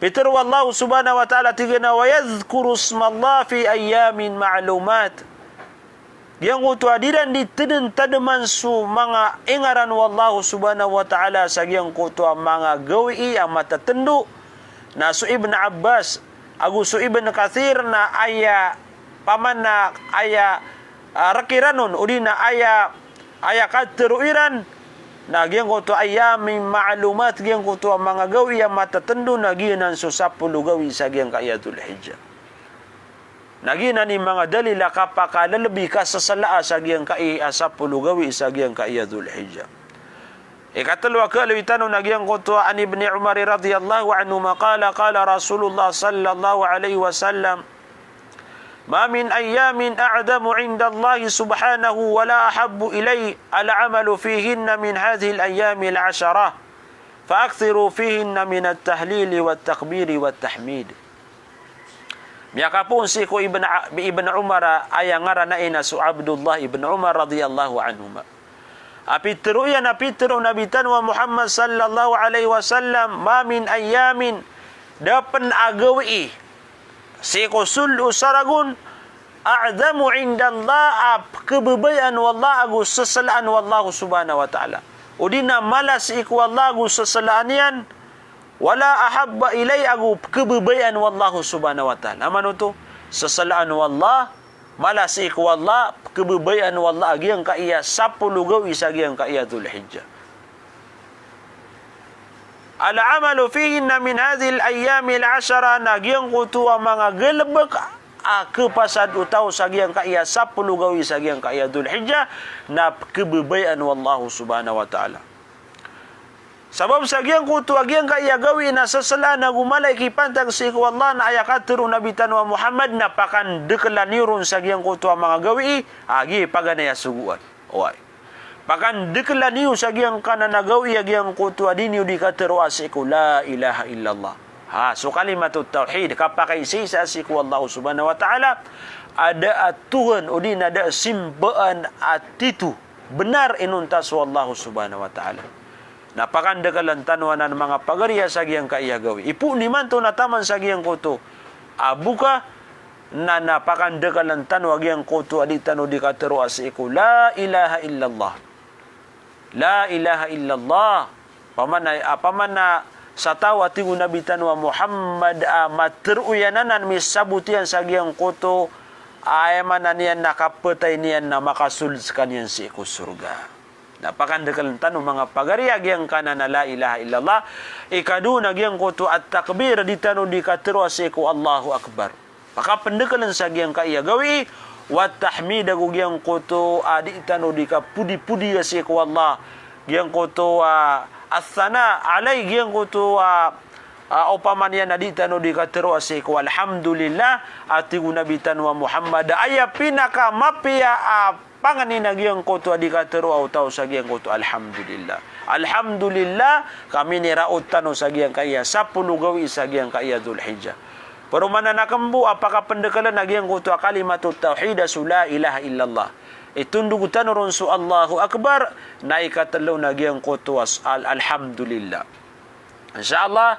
Pitharo o Allah subhanahu wa ta'ala, tig iyan a, "Wa yadhkuru ismallah fi ayyamin ma'lumat." Giyangkoto a di iran di tadmtadman so manga ingaran o Allah subhanahu wa ta'ala sa giyangkoto a manga gawii a matatndo. Na so Ibn Abbas ago so Ibn Kathir na aya paman a aya, ah, rk iran on, odi na aya, aya katharo iran, na giyangkoto a ayyamin ma'lumat, giyangkoto a manga gawii a matatndo, na giyanan so sapolo gawii sa giyangkai a Dhul Hijjah. Na giyanan i manga dalil a kapakalalabi, kasasalaa sa giyangkai a sapolo gawii sa giyangkai a Dhul Hijjah. Ikatlo a kaaloy tano na giyangkoto a an Ibni Umar radhiyallahu anhuma qala, qala Rasulullah sallallahu alaihi wasallam, "Ma min ayyamin a'dhamu indallahi subhanahu wa la ahabbu ilayhi al-amalu fihinna min hadhihil ayyamil asharah, fa akthiru fihinna minat tahlili wat takbiri wat tahmid." Miyakapoon sii ko Ibn A-, Ibn Umar a aya ngaran iyan na so Abdullah Ibn Umar radhiyallahu anhuma. A pitharo iyan a pitharo o Nabi tano a Muhammad sallallahu alaihi wasallam, "Ma min ayyamin," da pn a gawii sii ko solo o saragon, "a'dhamu indallah," a pkhababayaan o Allah ago sasalaan o Allah subhanahu wa ta'ala. Odi na mala sii ko Allah ago sasalaan iyan, "wa la ahabba ilayhi," ago pkhababayaan o Allah subhanahu wa ta'ala. Amay oto, sasalaan o Allah, mala sii ko Allah, pkhababayaan o Allah a giyangkai a sapolo gawii sa giyangkai a Dhul Hijjah. "Al-amalu fihinna min hadhihil ayyamil asharah," na giyangkoto a manga galbk a khapasad o taw sa giyangkai a sapolo gawii sa giyangkai a Dhul Hijjah, na pkhababayaan o Allah subhanahu wa ta'ala. Sabap sa giyangkoto a giyangkai a gawii na sasalaan ago mala i kipantag sii ko Allah, na aya katharo o Nabi tano a Muhammad na pakandakla niyo ron sa giyangkoto a manga gawii a giya paganay a sogoan. Oway. Pakandakla niyo sa giyangkanan a gawii a giyangkoto a di niyo di katharoa sii ko la ilaha illallah. Ha, so kalimatut tawhid, kapakaisaisa sii ko Allah subhanahu wa ta'ala a da a Tuhan, odi na da a simbaan a tito, bnar, inonta so Allah subhanahu wa ta'ala. Na pakandaklan tano anan manga pagari a sa giyangkai a gawii. Ipoon imanto na taman sa giyangkoto a boka, na, na pakandaklan tano a giyangkoto a di tano di katharoa sii ko la ilaha illallah. La ilaha illallah. Paman a, ah, paman a sa taw a tig o Nabi tano a Muhammad a matharo iyan anan, misabot iyan sa giyangkoto a aya maana niyan na kapatay niyan na makasold skaniyan sii ko sorga. Na pakandaklan tano manga pagari a giyangkanan a la ilaha illallah. Ikadowa na giyangkoto a takbir, di tano di katharoa sii ko Allahu Akbar. Pakapndaklan sa giyangkai a gawii, wa tahmid, ago giyangkoto a di tano di kapodipodi a sii ko Allah. Giyangkoto a athana alay, giyangkoto a, a opama niyan a di tano di katharoa sii ko alhamdulillah, a tig o Nabi tano a Muhammad, aya pinakamapiya a pangni na giyangkoto a di katharoa o taw sa giyangkoto alhamdulillah. Alhamdulillah, ka miniraot tano sa giyangkai a sapolo gawii sa giyangkai a Dhul Hijjah. Peromanan akn bo a pakapndkln a giyangkoto a kalimatut tawhid a so la ilaha illallah. Itondog tano ron so Allahu Akbar, na ikatlo na giyangkoto a s-, al-, alhamdulillah. Insha Allah,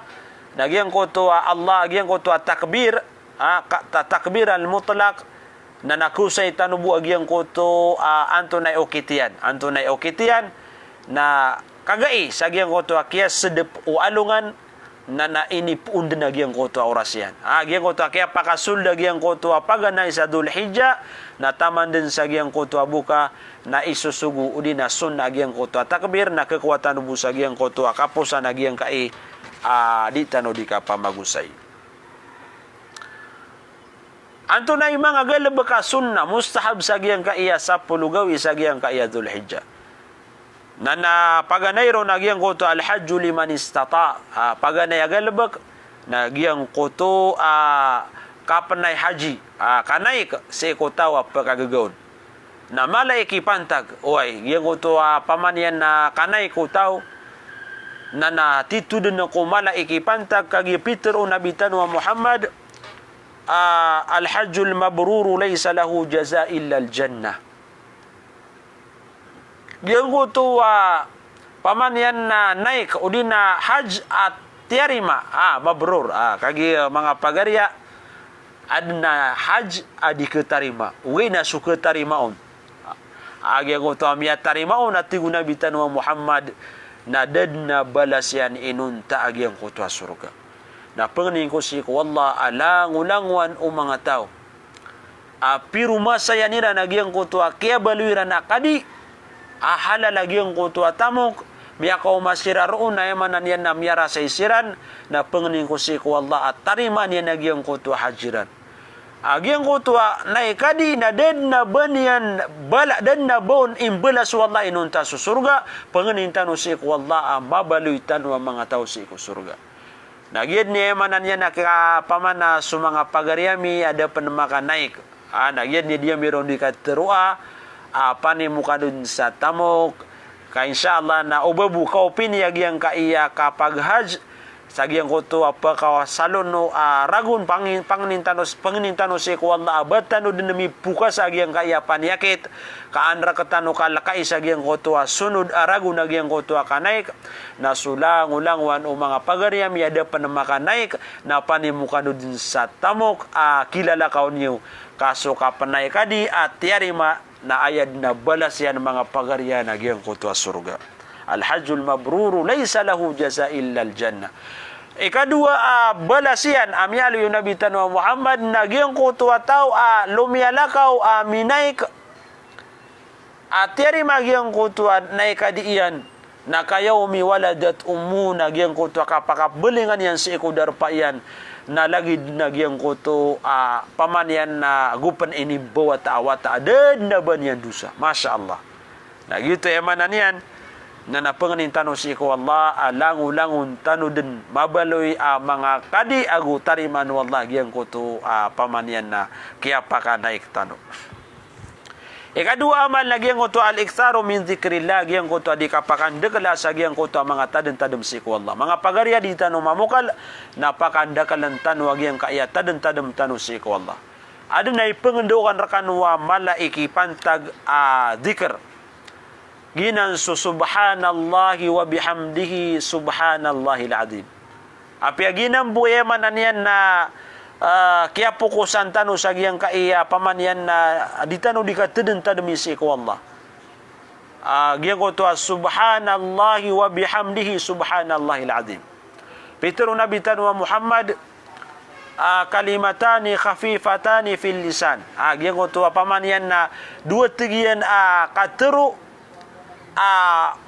na giyangkoto a Allah, giyangkoto a takbir, ah, ka-, ta-, takbir al-mutlaq, na na kosay tano bo a giyangkoto a antonaa i okit iyan, antonaa i okit iyan, na kagai sa giyangkoto a kiyasdp o alongan, na na inipoon dn a giyangkoto a oras iyan. Ah, giyangkoto a kiyapakasold a giyangkoto a paganay sa Dhul Hijjah, na taman dn sa giyangkoto a boka, na isosogo odi na sunnah a giyangkoto a takbir, na khakowa tano bo sa giyangkoto a kaposan a giyangkai a di tano di kapamagosay. Antonaa i manga galbk a sunnah, mustahab sa giyangkai a sapolo gawii sa giyangkai a Dhul Hijjah. Na na paganay ron a giyangkoto al-hajju liman istata', ah, paganay a galbk, na giyangkoto a kapnay haji, ah, kanaik sii ko taw a pkagaga on. Na mala i kipantag, oway, giyangkoto a pamaniyan na kanaik o taw, na na tito dn ko mala i kipantag, kagiya pitharo o Nabi tano a Muhammad, ah, "Al-hajjul mabruru laysa lahu jaza illa al-jannah." Giyangkoto a pamaniyan na naik, odi na hajj a tiyarima, ah, mabrur, ah, kagiya manga pagariya, adn a hajj a di khatarima, ogaid na so khatarima on. Ah, giyangkoto a miyatarima on a tig o Nabi tano a Muhammad, na da dn a balas iyan inonta a giyangkoto a sorga. Na pangnin ko sii ko Allah a langolangowan o manga taw a piromasayan iran a giyangkoto a kiyabaloy iran a kadi a halal a giyangkoto a tamok, miyakaoma siran roo na aya maana niyan na miyarasay siran, na pangnin ko sii ko Allah a tarimaan iyan a giyangkoto a hajj iran. A giyangkoto a naik kadi na da dn a ba niyan bala, da dn a ba on imbalas o Allah inonta so sorga, pangnin tano sii ko Allah a mabaloy tano a manga taw sii ko sorga. Na giya dn i aya maana niyan a kiyapamana so manga pagari ami a da pn makanaik. Ah, na giya dn i di ami ron di katharoa a panimokan on sa tamok. Ka insha Allah na o ba bo kaopini a giyangkai a kapaghajj sa giyangkoto a pakasalon o, ah, ragon, pangnin-, pangnin tano, pangnin tano sii ko Allah a ba tano dn mipokas a giyangkai a paniyakit. Ka an rktano kalkai sa giyangkoto a sonod a ragon a giyangkoto a kanaik, na so langolangowan o manga pagari ami a da pn makanaik, na panimokan on dn sa tamok a kilalakaw niyo, ka so kapnaik kadi a tiyarima na aya dn a balas iyan manga pagari iyan a giyangkoto a sorga. Al-hajjul mabruru laysa lahu jaza illa al-jannah. Ikadowa a balas iyan a miyaaloy o Nabi tano a Muhammad na giyangkoto a taw a lomiyalakaw a minaik a tiyarima giyangkoto a naik kadi iyan, na ka yawmi waladat ummuhu, na giyangkoto a kapakabalingan iyan sii ko darpa iyan, na lagid na giyangkoto a pamaniyan na go pn inimbawata a wata a da dn a ba niyan dosa. Masha Allah. Na giyoto i aya maana niyan, na na pangnin tano sii ko Allah a langolangon tano dn mabaloy a manga kadi ago tarimaan o Allah giyangkoto a pamaniyan na kiyapakanaik tano. Ikadowa a amal na giyangkoto a al-iktharu min dhikrillah, giyangkoto a di kapakandakla sa giyangkoto a manga tadmtadm sii ko Allah. Manga pagari a di tano mamokal, na pakandaklan tano a giyangkai a tadmtadm tano sii ko Allah. Adn a ipngndaokan rkano a mala i kipantag a dhikr. Giyanan so subhanallahi wa bihamdihi, subhanallahil azim. Apiya giyanan bo i aya maana niyan na, ah, kiyapokosan tano sa giyangkai a pamaniyan na di tano di katadmtadmi sii ko Allah. Ah, giyangkoto a subhanallahi wa bihamdihi, subhanallahil azim. Pitharo o Nabi tano a Muhammad, ah, kalimatani khafifatani fil lisan. Ah, giyangkoto a pamaniyan na dowa tg iyan a katharo a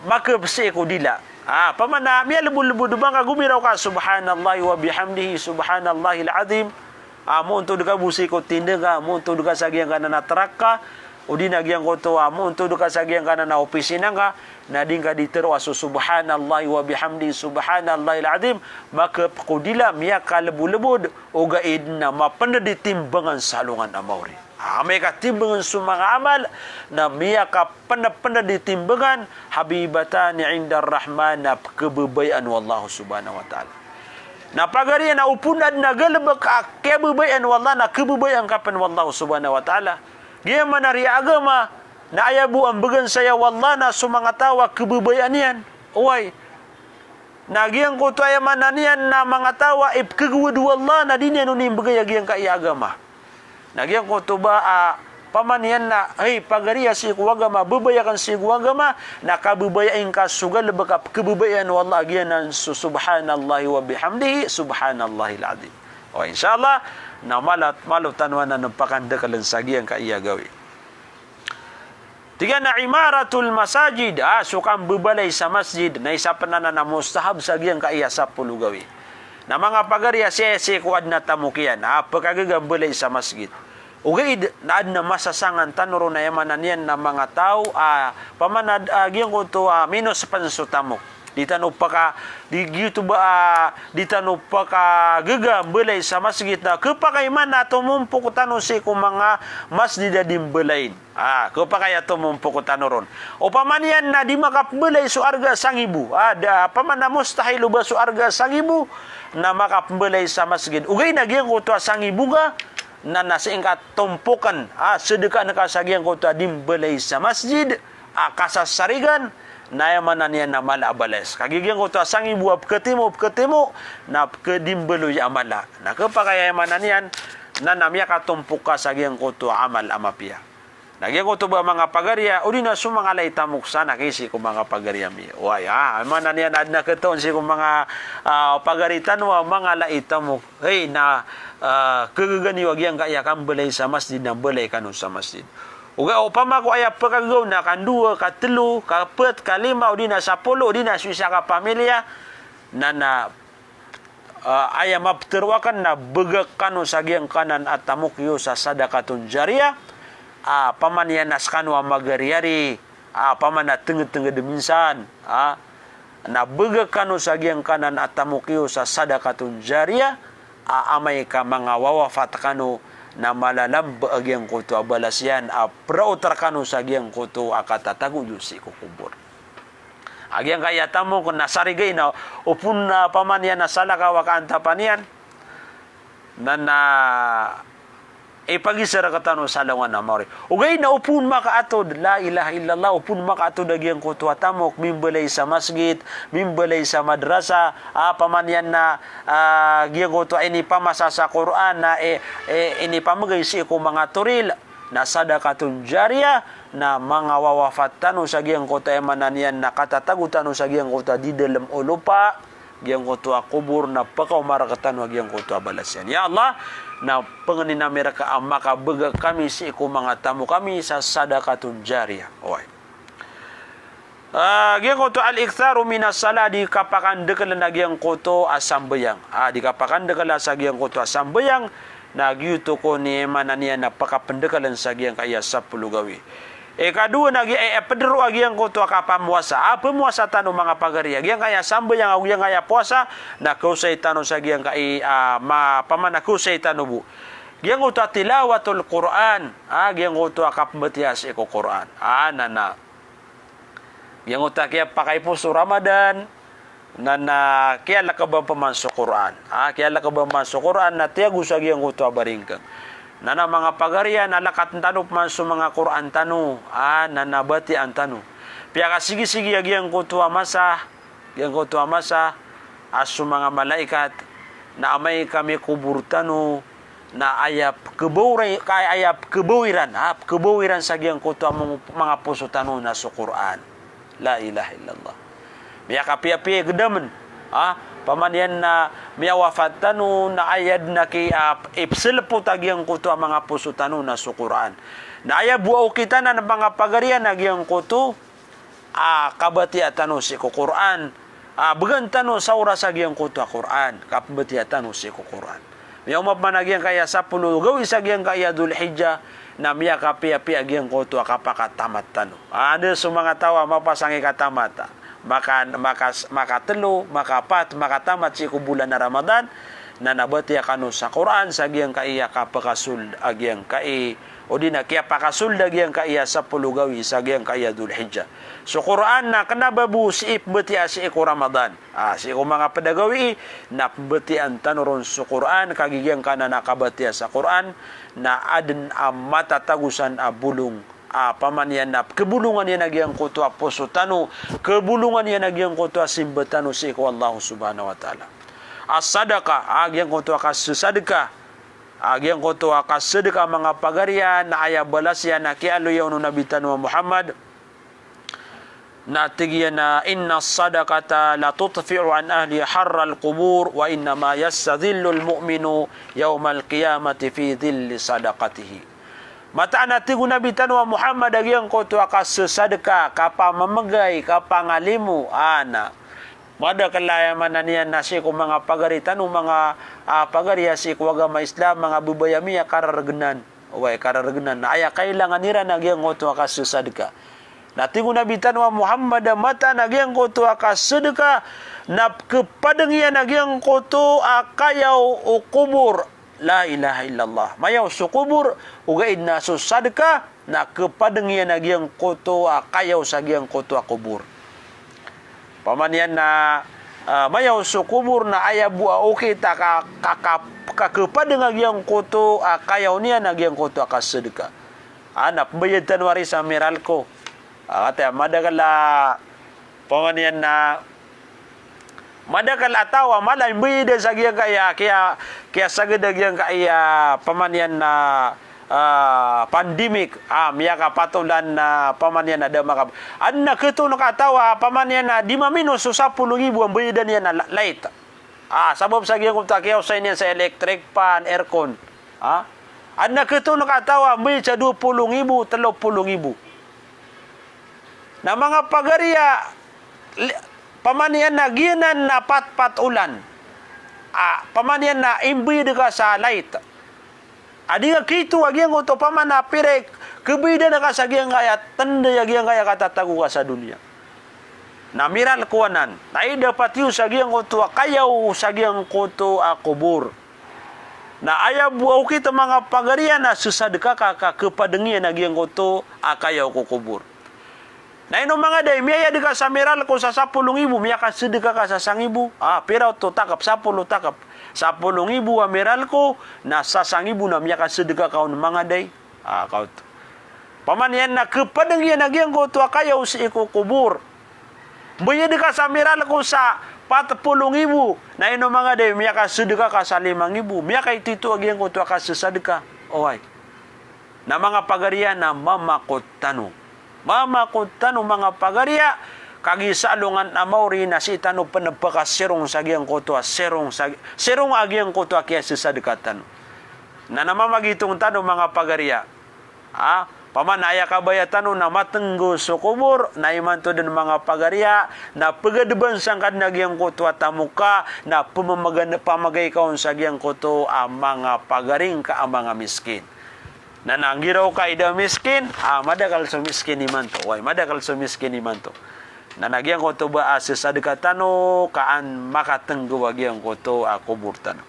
makp sii ko dila. Ah, pamana miyalbolbod o ba ngka gomiraw ka subhanallahi wa bihamdihi, subhanallahil azim. Ah, moontod ka bo sii ko tindg ka, moontod ka sa giyangkanan a trak ka, odi na giyangkoto a moontod ka sa giyangkanan a opisina ngka, na di ngka di tharoa so subhanallahi wa bihamdihi, subhanallahil azim, makp ko dila, miyakalbolbod, ogaid na mapnd i timbangan sa alongan a maori. Ah, amay ka timbangan so manga amal, na miyakapndpnd i timbangan, habibatani inda Rahman, na pkhababayaan o Allah subhanahu wa ta'ala. Na pagari iyan na opama na galebek a kiyababayaan o Allah na kebabayaan ka pen o Allah subhanahu wa ta'ala. Giya manari a agama na aya bo a mbegan saya o Allah na so manga taw a kebabayaan iyan. Oway. Na giyangkoto aya maana niyan na manga taw a ipkegowad o Allah na di niyan oni mbegay a giyangkaya agama. Na giyangkoto ba a pamaniyan na, hay, pagari a sii ko agama, bebay aken sii ko agama, na kabebayai ngka so galebek a pkebebayaan o Allah a giyanan so subhanallahi wa bihamdihi, subhanallahil azim. O, insha Allah, na malo, malo tano anan pakandekelen sa giyangkaya gawii. Tig iyan a imaratul masajid, a, so kambebalay sa masjid, na isa pen anan a mustahab sa giyangkaya sapolo gawii. Na manga pagari a sii, sii ko aden a tamok iyan, a, pekagaga mbalay sa masjid. Ogaid na aden a masasangan tano ron a aya maana niyan na manga taw a, pamana, a, giyangkoto a minos pen so tamok. Di tano peka, di giyoto ba, a, di tano pekagaga mbalay sa masjid na kepakay man a tomompok tano sii ko manga masjid a di mbalayin. A, kepakay a tomompok tano ron. Opama niyan na di makapembalay so arga a sangibo. A, da, opama na mustahil o ba so arga a sangibo, na makapembalay sa masjid. Ogaid na giyangkoto a sangibo ngka, na, na sii ngka tompoken, a, sedekaan ka sa giyangkoto a di mbalay sa masjid, a, kasasarigan, na aya maana niyan na mala a balas. Kagiya giyangkoto a sangibo a peketimo, peketimo, na peke-, di mbaloy a mala. Na kepakay a aya maana niyan, na, na miyakatompok ka sa giyangkoto a amal a mapiya. Na giyangkoto ba manga pagari a, odi na so manga ala i tamok san a kisii ko manga pagari ami. Oway, a, aya maana niyan aden a ketaon sii ko manga, a, pagari tano a manga ala i tamok. Hay, na, a, kegegani o a giyangkaya kambalay sa masjid na mbalay kano sa masjid. Ogaid opama ko aya pekagaga on na kandowa, katelo, kapat, kalima, odi na sapolo, odi na so isa ka pamilya, na, na a, aya mapetero aken na begak kano sa giyangkanan a tamok iyo sa sadaqatun jariyah, a, opama niyan na sekano a magariari, a, opama na tenged-tenged minsan, a, na begak kano sa giyangkanan a tamok iyo sa sadaqatun jariyah, a, amay ka manga wawafat kano na malalamba a giyangkoto a balas iyan, a, peraot rekano sa giyangkoto a katatago iyo sii ko kobor. A giyangkaya tamok na sarigai na opama niyan na salakaw a kaantapan iyan. Na, na ipagisa rektano sa alongan a maori. Ogaid na opama makaatod, la ilaha illallah, opama makaatod a giyangkoto a tamok, mimbalay sa masjid, mimbalay sa madrasa, a, opama niyan na, a, giyangkoto a inipamasa sa Qur'an, na, e, e, inipamegay sii ko manga toril, na sadaqatun jariyah, na manga wawafat tano sa giyangkoto a aya maana niyan na katatago tano sa giyangkoto a di dalem o lopa, giyangkoto a kobor na pekaoma rektano a giyangkoto a balas iyan. Ya Allah, na pangnin ami reka a makabegak kami sii ko manga tamok ami sa sadaqatun jariyah. Oway. A, giyangkoto al-iktharu minas salah, di kapakandekelen a giyangkoto a sambayang. A, di kapakandekelen sa giyangkoto a sambayang, na giyoto kon i maana niyan na pakapendekelen sa giyangkaya sapolo gawii. Ikadowa na giya, e, e, pedero a giyangkoto a kapamowasa. A, pemowasa tano manga pagari a giyangkaya sambayang ago giyangkaya powasa, na kaosay tano sa giyangkai, a, ma, opama na kaosay tano bo. Giyangkoto a tilawatul Qur'an. A, giyangkoto a kapembatiya sii ko Qur'an. A, na, na giyangkoto a kiyapakaiposo Ramadan, na, na kiyalakaban peman so Qur'an. A, kiyalakaban peman so Qur'an, na tiyago sa giyangkoto a baringkeng. Na, na manga pagari a, na lakaten tano peman so manga Qur'an tano. A, na, na batiyaan tano. Piyakasigisigi a giyangkoto a masa, giyangkoto a masa, a so manga malaikat, na amay ka mikobor tano, na aya pekebawira-, ka aya pekebawiran, a, pekebawiran sa giyangkoto a mong-, manga poso tano na so Qur'an. La ilaha illallah. Miyakapiyapiya i gedamen. A, opama niyan na miyawafat tano, na aya den a ki, a, ipselepot a giyangkoto a manga poso tano na so Qur'an. Na aya bo a okit anan a manga pagari a na giyangkoto a kabatiya tano sii ko Qur'an. A, began tano sa oras a giyangkoto a Qur'an, kapembatiya tano sii ko Qur'an. Miyaoma peman a giyangkaya sapolo gawii sa giyangkaya Dhul Hijjah, na miyakapiyapiya a giyangkoto a kapakatamat tano. A, anda so manga taw a mapasang i katamat, a, maka, maka, makatelo, makapat, makatamat sii ko bolan a Ramadan, na nabatiya kano sa Qur'an sa giyangkaya kapakasold a giyangkai, odi na kiyapakasold a giyangkaya sapolo gawii sa giyangkaya Dhul Hijjah. So Qur'an na kena ba bo sii pembatiya sii ko Ramadan. Ah, sii ko manga ped a gawii, na pembatiyaan tano ron so Qur'an, kagiya giyangkanan a kabatiya sa Qur'an, na aden a matatagosan a bolong, a pamaniyan na kebolongan iyan a giyangkoto a poso tano, kebolongan iyan a giyangkoto a simba tano sii ko Allah Subhanahu wa Ta'ala. As-sadaqah, a giyangkoto a kasesadka, a giyangkoto a kasesadka manga pagariya, na aya balas iyan a kiyaaloya on o Nabi tano a Muhammad, na tig iyan a, "Inna sadaqata la tutfi'u an ahli harral qubur, wa innama yastadhillul mu'minu yawmal qiyamati fi dhilli sadaqatihi." Mataan a tig o Nabi tano a Muhammad a giyangkoto a kasesadka, kapamamegay, kapangalimo, ana. Madakel a aya maana niyan na sii ko manga pagari tano, manga, ah, pagari a sii ko agama Islam, manga bebay a miyakarargnan. Oway, karargnan. Na aya kailangan iran a giyangkoto a kasesadka. Na tig o Nabi tano a Muhammad a mataan a giyangkoto a kasesadka, na kepadeng iyan a giyangkoto a kayaw o kobor. La ilaha illallah. Mayaw so kobor, ogaid na so sadka, na kepadeng iyan a giyangkoto a kayaw sa giyangkoto a kobor. Pamaniyan na, ah, mayaw so kobor na aya bo a okit a ka, ka, ka, kakepadeng a giyangkoto a kayaw niyan a giyangkoto a kasesadka. Ah, na pembayad tano ari sa Meralco. Ah, kati a madakel a, pamaniyan na, madakel a taw a mala i mbayad sa giyangkaya, kiya, kiyasagad a giyangkaya, pamaniyan na, ah, pandemic, ah, miyakapatolan na pamaniyan na da makab-, aden a ketoon ka taw a pamaniyan na di mamino so sapolo ngibo a mbayadan iyan a la-, light. Ah, sabap sa giyangkoto a kiyaosay niyan sa electric fan, aircon. Ah? Aden a ketoon ka taw a mbayad sa dowa polo ngibo, telo polo ngibo. Na manga pagari a, li-, pamaniyan na giyanan na patpat olan. Ah, pamaniyan na imbayad ka sa light. A di nga kito a giyangkoto pamana pira i kebayadan ka sa giyangkaya tenda a giyangkaya katatago ka sa doniya. Na Meralco anan, na aya dapat iyo sa giyangkoto a kayaw sa giyangkoto a kobor. Na aya bo a okit a manga pagari a na sesadka ka, ka kepadeng iyan a giyangkoto a kayaw ko kobor. Na ino manga day, miyayad ka sa Meralco sa sapolo ngibo, miyakasadka ka sa sangibo. Ah, pira oto takep, sapolo takep. Sapolo ngibo a Meralco, na sa sangibo na miyakasadka ka on manga day. Ah, kaoto. Pamaniyan na kepadeng iyan a giyangkoto a kayaw sii ko kobor. Mbayad ka sa Meralco sa patpolo ngibo, na ino manga day, miyakasadka ka sa lima ngibo. Miyakaitoito a giyangkoto a kasesadka. Oway. Na manga pagari a na mamakot tano. Mamakot tano manga pagari a, kagiya sa alongan a maori na sii tano pen pekasirong sa giyangkoto a sirong sa, sirong a giyangkoto a kiyasesadka tano. Na, na mamagitong tano manga pagari a. Ah, pamana aya kabaya tano na matenggo so kobor, na imanto den manga pagari a, na pegadban sangkaden a giyangkoto a tamok ka, na pemamagan-, pamagay ka on sa giyangkoto a manga pagari ngka a manga miskin. Na, na giraw ka i da miskin, ah, madakel so miskin imanto. Oway, madakel so miskin imanto. Na, na giyangkoto ba a sesadka tano, ka an makatenggo a giyangkoto a kobor tano.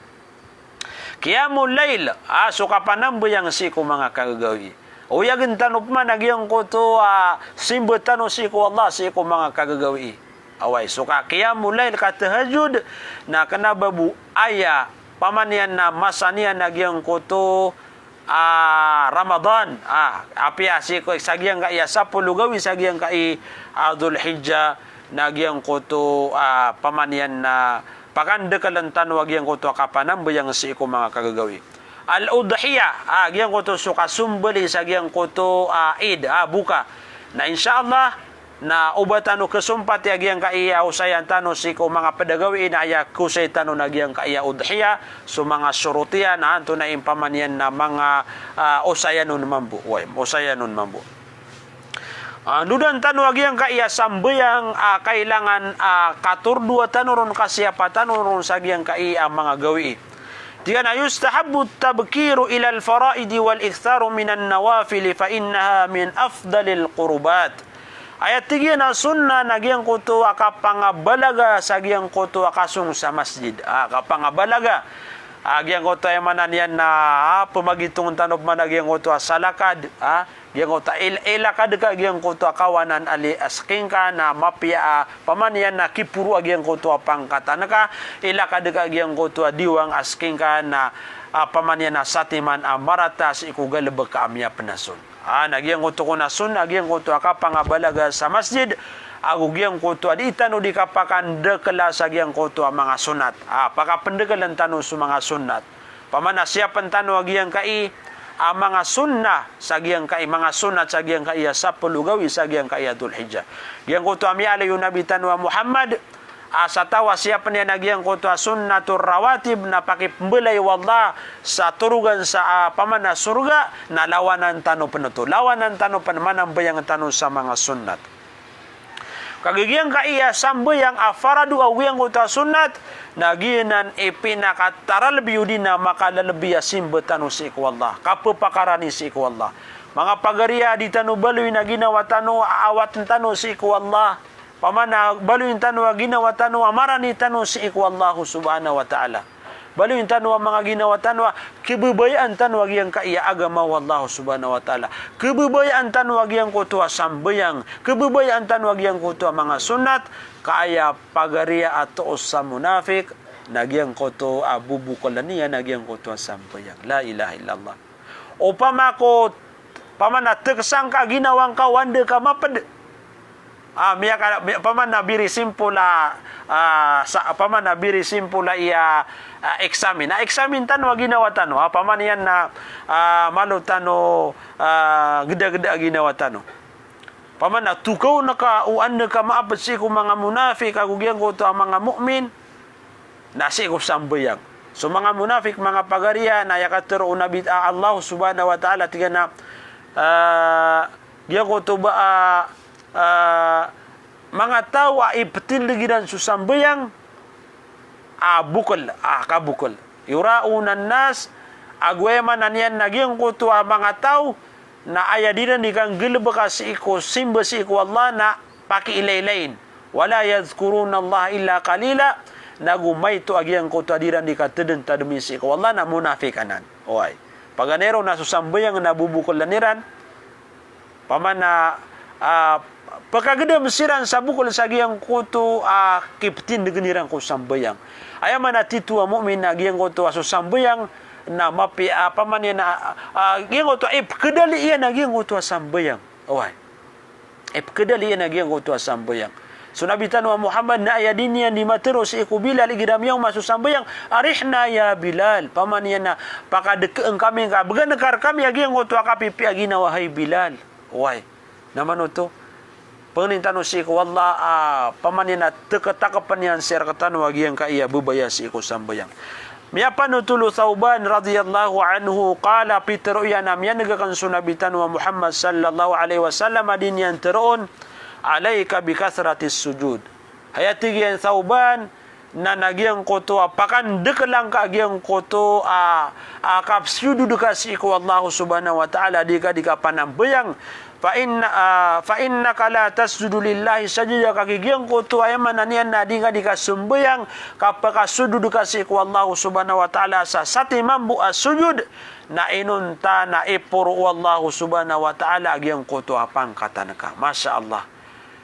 Qiyamul layl, ah, so kapanambayang sii ko manga kagagawii. Oyagen tano pman a giyangkoto a simba tano sii ko Allah sii ko manga kagagawii. Oway, so ka qiyamul layl, katahajjud, na kena ba bo aya, pamaniyan na masa niyan a giyangkoto a Ramadan, ah, apiya sii ko, sa giyangkaya sapolo gawii sa giyangkai a Dhul Hijjah, na giyangkoto a pamaniyan na pakandekelen tano a giyangkoto a kapanambayang sii ko manga kagagawii. Al-udhiyah, ah, giyangkoto so kasombali sa giyangkoto a Eid, ah, boka. Na insha Allah, na oba tano kesompati a giyangkaya osayan tano sii ko manga ped a gawii na aya kosay tano na giyangkaya udhiyah, so manga sorot iyan, na antonaa i pamaniyan na manga, ah, osayan on mambo. Oway, osayan on mambo. Ah, ndodan tano a giyangkaya sambayang, ah, kailangan, ah, katordoa tano ron, kasiyapa tano ron sa giyangkaya manga gawii. Tig iyan a, "Yustahabbu at-tabkiru ilal faraidi wal iktharu minan nawafili fa innaha min afdalil qurbat." Aya tig iyan a sunnah na giyangkoto a kapangabalaga sa giyangkoto a kasong sa masjid. Ah, kapangabalaga. A giyangkoto a aya maana niyan na, a, pemagitong tano pman a giyangkoto a salakad, a, giyangkoto a il-, ilakad ka giyangkoto a kawanan a li a sking ka na mapiya a, pamaniyan na kiporo a giyangkoto a pangkatan ka, ilakad ka giyangkoto a diwang a sking ka na, a, pamaniyan na satiman a marata sii ko galebek a miyapenason. A, na giyangkoto kon a sunnah, giyangkoto a kapangabalaga sa masjid, ago giyangkoto a dii tano di kapakandekela sa giyangkoto a manga sunnat. A, pakapendekelen tano so manga sunnat. Pamana siyapen tano a giyangkai a manga sunnah sa giyangkai, manga sunnat sa giyangkai a sapolo gawii sa giyangkai a Dhul Hijjah. Giyangkoto a miyaaloy o Nabi tano a Muhammad, a sa taw a siyapen iyan a giyangkoto a sunnatur rawatib na pakipembelay o Allah sa torogan sa, a, pamana sorga, na lawanan tano pen oto. Lawanan tano pen manambayang tano sa manga sunnat. Kagiya giyangkai a sambayang a farado ago giyangkoto a sunnat, na giyanan i pinakataralbi odi na makalalebi a simba tano sii ko Allah, kapepakarani sii ko Allah. Manga pagari a di tano baloy na ginawa tano, a awaten tano sii ko Allah. Pamana baloyin tano a ginawa tano a marani tano sii ko Allah subhanahu wa ta'ala. Baloyin tano a manga ginawa tano a kebebayaan tano a giyangkai a agama o Allah subhanahu wa ta'ala. Kebebayaan tano a giyangkoto a sambayang. Kebebayaan tano a giyangkoto a manga sunnat. Ka aya pagari a toos sa munafik, na giyangkoto a bobokelen iyan a giyangkoto a sambayang. La ilaha illallah. Opama ko, pamana tekesang ka ginawa ngka o anda ka maped. A, miyaka, miya, pamana biri simple a, a, sa, pamana biri simple a iya, a, eksamin. A, eksamin tano a ginawa tano. A, pamaniyan na, a, malo tano, a, gedageda a ginawa tano. Pamana tokaw ngka o anda ka maaped sii ko manga munafik ago giyangkoto a manga mu'min. Na sii ko sambayang. So manga munafik, manga pagari a, na aya katero o Nabi, a, Allah subhanahu wa ta'ala, tig iyan a, a, giyangkoto ba, a, a, manga taw a ipetindeg iran so sambayang a bokel, a kabokel. Yura'unan nas, ago aya maana niyan na giyangkoto a manga taw, na aya di iran di kanggalebeka sii ko simba sii ko Allah na pakiilaylayin. Wala yadhkurunallaha illa qalila, nago maito a giyangkoto a di iran di katedentademi sii ko Allah na munafik anan. Oway. Paganay ron na so sambayang na bobokelen iran, pamana, a, pekagedam siran sa bokel sa giyangkoto a kipetindegen iran ko sambayang. Aya maana tito a mu'min na giyangkoto a so sambayang na mapiya, a, pamaniyan na, a, a, giyangkoto a ipekedali iyan a giyangkoto a sambayang. Oway. Ipekedali iyan a giyangkoto a sambayang. So Nabi tano a Muhammad na aya di niyan di matero sii ko Bilal igira miyaoma so sambayang, "Arihna ya Bilal." Pamaniyan na pakadekeen kami ngka, began ka rekami a giyangkoto a kapipiya a ginawa, hay Bilal. Oway. Na mano oto? Pangnin tano sii ko Allah a, pamaniyan na teketakepen iyan sii rektano a giyangkai a bebaya sii ko sambayang. Miyapanotol o Thawban radhiyallahu anhu, qala, pitero iyan a miyaneg aken so Nabi tano a Muhammad sallallahu alaihi wasallam a di niyan teroon, "Alaika bi kathratis sujud." Hay, a tig iyan Thawban, na, na giyangkoto a pakandekelan ka a giyangkoto a, a kapsujud ka sii ko Allah subhanahu wa ta'ala, di ka, di ka panambayang. Fa inna, a, fa innaka la tasjudu lillahi sajda, ka giyangkoto a aya maana niyan na di ka, di ka sambayang, ka pakasujud ka sii ko Allah subhanahu wa ta'ala sa satiman bo a sujud, na inonta na iporo o Allah subhanahu wa ta'ala a giyangkoto a pangkatan ka. Masha Allah.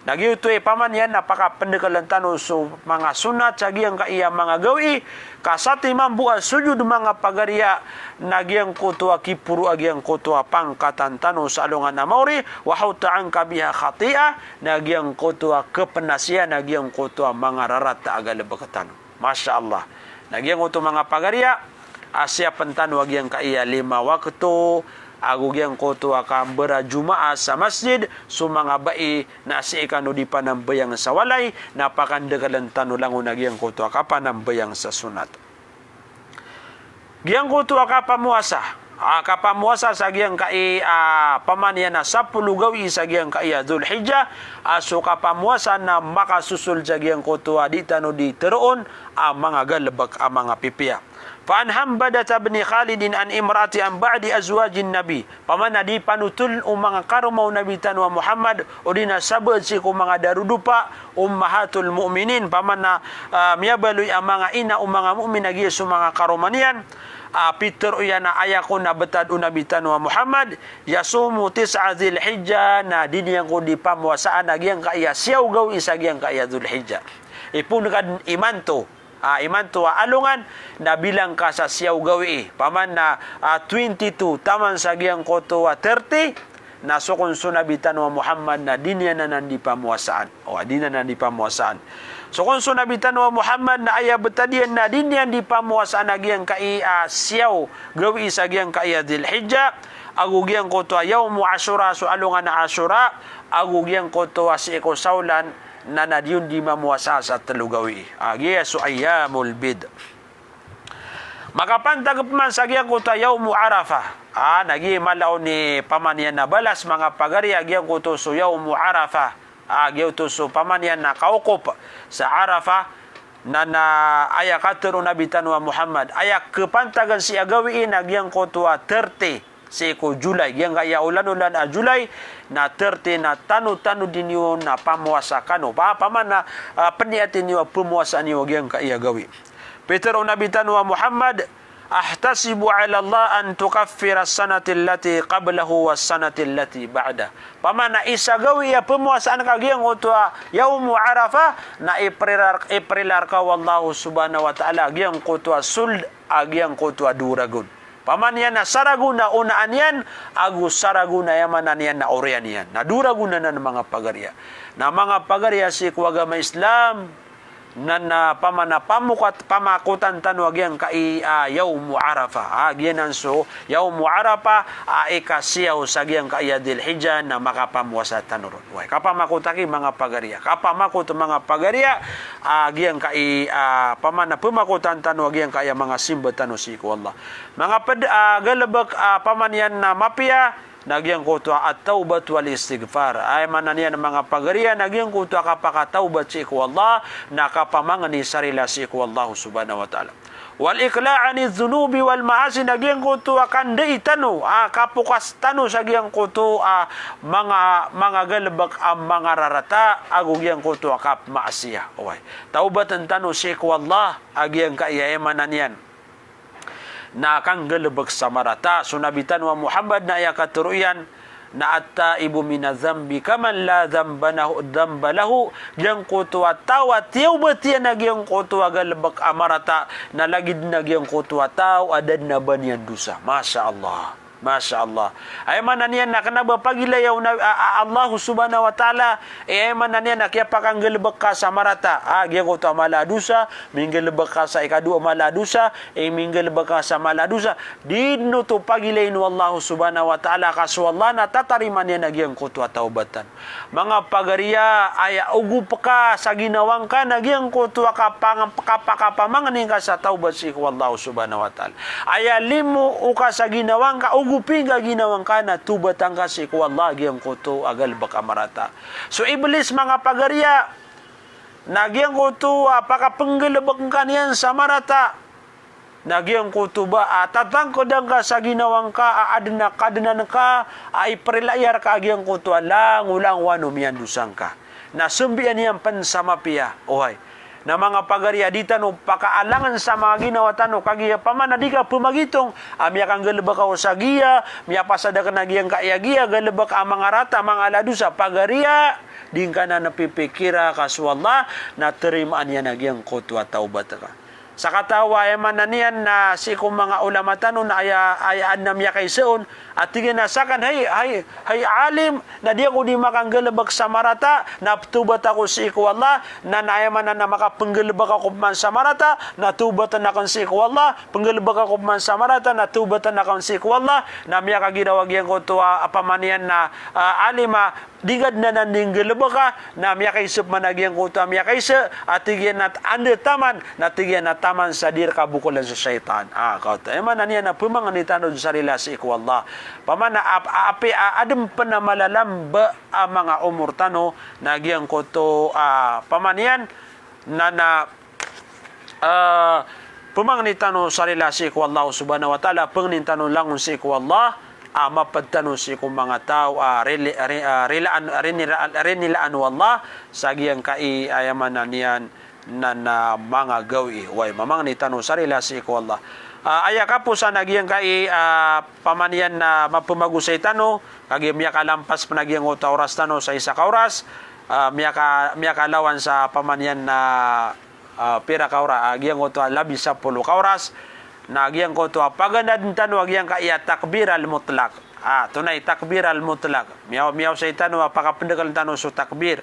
Na giyoto i pamaniyan na pakapendekelen tano so manga sunnat sa giyangkai a manga gawii, ka satiman bo a sujud manga pagari a, na giyangkoto a kiporo a giyangkoto a pangkatan tano sa alongan a maori, wa hutta anka biha khati'ah, na giyangkoto a kepenas iyan a giyangkoto a manga rarata a galebek tano. Masha Allah. Na giyangkoto manga pagari a, a siyapen tano a giyangkai a lima wakto, ago giyangkoto a kambera Jumaat sa masjid, so manga bai na sii kano di panambayang sa walay, na pakandekelen tano langon a giyangkoto a kapanambayang sa sunnat. Giyangkoto a kapamowasa. A, kapamowasa sa giyangkai a, pamaniyan a sapolo gawii sa giyangkai a Dhul Hijjah, a so kapamowasa na makasosol sa giyangkoto a di tano di teroon a manga galebek a manga pipiya. Fa an Hanbadata bni Khalidin an imra'atin an ba'di azwajin Nabi. Pamana di panotol o manga karoma o Nabi tano a Muhammad, odi na sabaad sii ko manga darodopa, ummahatul mu'minin, pamana, ah, miyabaloy a manga ina o manga mu'min a giya so manga karoma niyan, ah, pitharo iyan a aya kon a betad o Nabi tano a Muhammad, yasumu tis'a Dhil Hijjah, na di niyan ko di pamowasaan a giyangkaya siyaw gawii sa giyangkaya Dhul Hijjah. Ipoon ka den imanto, ah, imanto a alongan, na bilang ka sa siyaw gawii. Pamana, ah, twenty-two, taman sa giyangkoto a thirty, na so kon so Nabi tano a Muhammad na di niyan anan di pamowasaan. O, di niyan anan di pamowasaan. So kon so Nabi tano a Muhammad na aya betad iyan na di niyan di pamowasaan a giyangkai, ah, siyaw gawii sa giyangkai a Dhil Hijjah, ago giyangkoto a Yawmu Ashura, so alongan a Ashura, ago giyangkoto a sii ko Sawlan, na na di on di mamowasa sa telo gawii. Ah, giya so ayyamul bid. Makapantag pman sa giyangkoto a Yawmu Arafah. Ah, na giya mala on i pamaniyan a balas manga pagari a giyangkoto so Yawmu Arafah. Ah, giyoto so pamaniyan a kawokop sa Arafah, na na aya katharo o Nabi tano a Muhammad. Aya kepantagan sii a gawii na giyangkoto a thirty sii ko July, giyangkaya olan-olan a July, na thirty na tano-tano di niyo na pamowasa kano. Pa, pamana, ah, peniyatin iyo a pemowasa niyo giyangkaya gawii. Pitharo o Nabi tano a Muhammad, "Ahtasibu ala Allah an tukaffira as-sanati allati qablahu was-sanati allati ba'dah." Pamana isa gawii a pemowasaan ka giyangkoto a Yawmu Arafah, na iprila, iprila rka o Allah subhanahu wa ta'ala giyangkoto a sold a giyangkoto a dowa ragon. Pamaniyan a saragon a onaan iyan, ago saragon a aya maana niyan na oriyan iyan. Na dowa ragon anan manga pagariya. Na manga pagariya sii ko agama Islam, na na pamana pamokat, pamakotan tano a giyangkai a Yawmu Arafah. Ah, giyanan so Yawmu Arafah, ah, ikasiyaw sa giyangkai a Dhil Hijjah na makapamowasa tano ron. Oway, kapamakot aki manga pagariya. Kapamakot manga pagariya, ah, giyangkai, ah, pamana pemakotan tano a giyangkai a manga simba tano sii ko Allah. Manga ped, ah, galebek, ah, pamaniyan na mapiya, na giyangkoto a at-tawbatu wal istighfar. Aya maana niyan manga pagariya na giyangkoto a kapakatawbat sii ko Allah, na kapamangni sa rila sii ko Allah subhanahu wa ta'ala. Wal iqla' anidh dhunubi wal ma'asi, na giyangkoto a kandai tano, ah, kapokas tano sa giyangkoto a manga, manga galebek a manga rarata, ago giyangkoto a kapmaasiya. Oway. Tawbatan tano sii ko Allah, a giyangkaya aya maana niyan na kanggalebek sa marata. So Nabi tano a Muhammad na aya katharo iyan na at-taibu minadh dhanbi kaman la dhanba lahu, dhanba lahu. Giyangkoto a taw a tiyawbat iyan a giyangkoto a galebek a marata, na lagid na giyangkoto a taw a da den a ba niyan dosa. Masha Allah. Masha Allah. Aya maana niyan na kena ba pagilaya o na, a, a, Allah subhanahu wa ta'ala, eh, aya maana niyan na kiyapakanggalebek ka sa marata. Ah, giyangkoto a mala a dosa, minggalebek ka sa ikadowa a mala a dosa, eh, minggalebek ka sa mala a dosa. Di den oto pagilayin o Allah subhanahu wa ta'ala, ka so Allah na tatarima niyan a giyangkoto a tawbatan. Manga pagariya, aya ogop ka sa ginawa ngka na giyangkoto a kapang-, kapa-, kapamangni ngka sa tawbat sii ko Allah subhanahu wa ta'ala. Aya limo o ka sa ginawa ngka, ogopi ngka ginawa ngka na tawbatan ka sii ko Allah giyangkoto a galebek a marata. So Iblis manga pagariya, na giyangkoto a pakapenggalebek ngka niyan sa marata. Na giyangkoto ba a tatangkeda ngka sa ginawa ngka a aden a kadenan ka a iperilaya rka a giyangkoto a langolangowan o miyandosa ngka. Na sembiyan iyan pen sa mapiya, oway. Na manga pagariya di tano pakaalangen sa manga ginawa tano, kagiya pamana di ka pemagitong a miyakanggalebek ako sa giya, miyapasad aken a giyangkaya giya, galebek a manga rata, manga ala a dosa, pagariya, di ngka na pipikira ka so Allah, na terimaan iyan a giyangkoto a tawbat ka. Sakataw a aya maana niyan na sii ko manga ulama tano na aya, aya aden a miyakaiza on, a tig iyan a saken, hay, hay, hay alim, na di ako di makanggalebek sa marata, na tawbat ako sii ko Allah, na, na aya maana na makapenggalebek ako pman sa marata, na tawbatan aken sii ko Allah, penggalebek ako pman sa marata, na tawbatan aken sii ko Allah, na miyakagiraw a giyangkoto a, a pamaniyan na, a, alim a, di ngka den anan di nggalebeka, na miyakaiza man a giyangkoto a miyakaiza, a tig iyan a anda taman, na tig iyan a taman sa di rka bokolan so shaytan. Ah, kaoto. Aya maana niyan na pemangni tano sa rila sii ko Allah. Pamana ap-, apiya a aden pen a malalamba a manga omor tano, na giyangkoto, ah, pamaniyan, na, na, ah, Pemangni tano sa rila sii ko Allah subhanahu wa ta'ala, pengnin tano langon sii ko Allah, a maped tano sii ko manga taw a rili-, ri-, a rilaan, rinila-, rinilaan o Allah sa giyangkai a aya maana niyan na, na manga gawii. Oway, mamangni tano sa rila sii ko Allah. A, aya kaposan a giyangkai a pamaniyan na mapemagosay tano, kagiya miyakalampas pen a giyangkoto a oras tano sa isa ka oras, a, miyaka-, miyakalawan sa pamaniyan na, a, pira ka ora-, a, giyangkoto a labi sapolo ka oras, na giyangkoto a paganadn tano a giyangkai a takbir al-mutlaq. A, tonaa i takbir al-mutlaq. Miyaw-, miyaosay tano a pakapendekelen tano so takbir.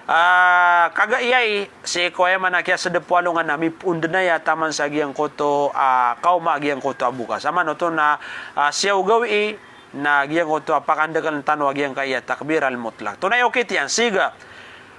A, kagiya aya sii ko aya maana kiyasedep o alongan a mipoondenaya taman sa giyangkoto a kaoma a giyangkoto a bokas. Amanoto na, a, siyaw gawii na giyangkoto a pakandekelen tano a giyangkai a takbir al-mutlaq. Tonaa i okit iyan, siga.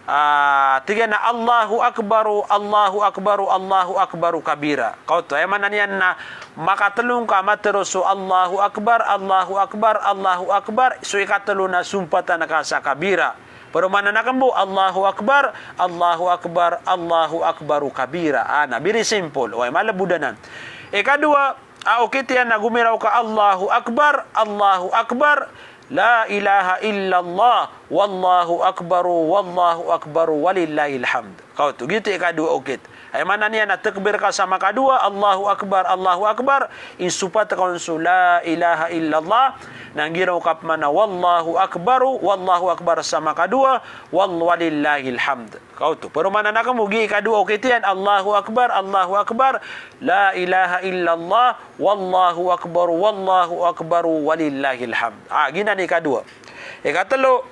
A, tig iyan a Allahu Akbar, Allahu Akbar, Allahu Akbar kabira. Kaoto, aya maana niyan na makatelo ngka a matero so Allahu Akbar, Allahu Akbar, Allahu Akbar, so ikatelo na sompatan ka sa kabira. Peromanan aken bo, Allahu Akbar, Allahu Akbar, Allahu Akbar kabira. A, na very simple. Oway, malebod anan. Ikadowa, a okit iyan na gomiraw ka Allahu Akbar, Allahu Akbar, la ilaha illallah, wallahu akbar, wallahu akbar, walillahil hamd. Kaoto, giyoto i ikadowa a okit. Aya maana niyan na takbir ka sa makadowa, Allahu Akbar, Allahu Akbar, insopat ka on so la ilaha illallah, na giraw ka pman a wallahu akbar, wallahu akbar sa makadowa, wal-, walillahil hamd. Kaoto, peromanan aken bo, giya ikadowa a okit iyan, Allahu Akbar, Allahu Akbar, la ilaha illallah, wallahu akbar, wallahu akbar, walillahil hamd. A, giyanan i ikadowa. Ikatelo,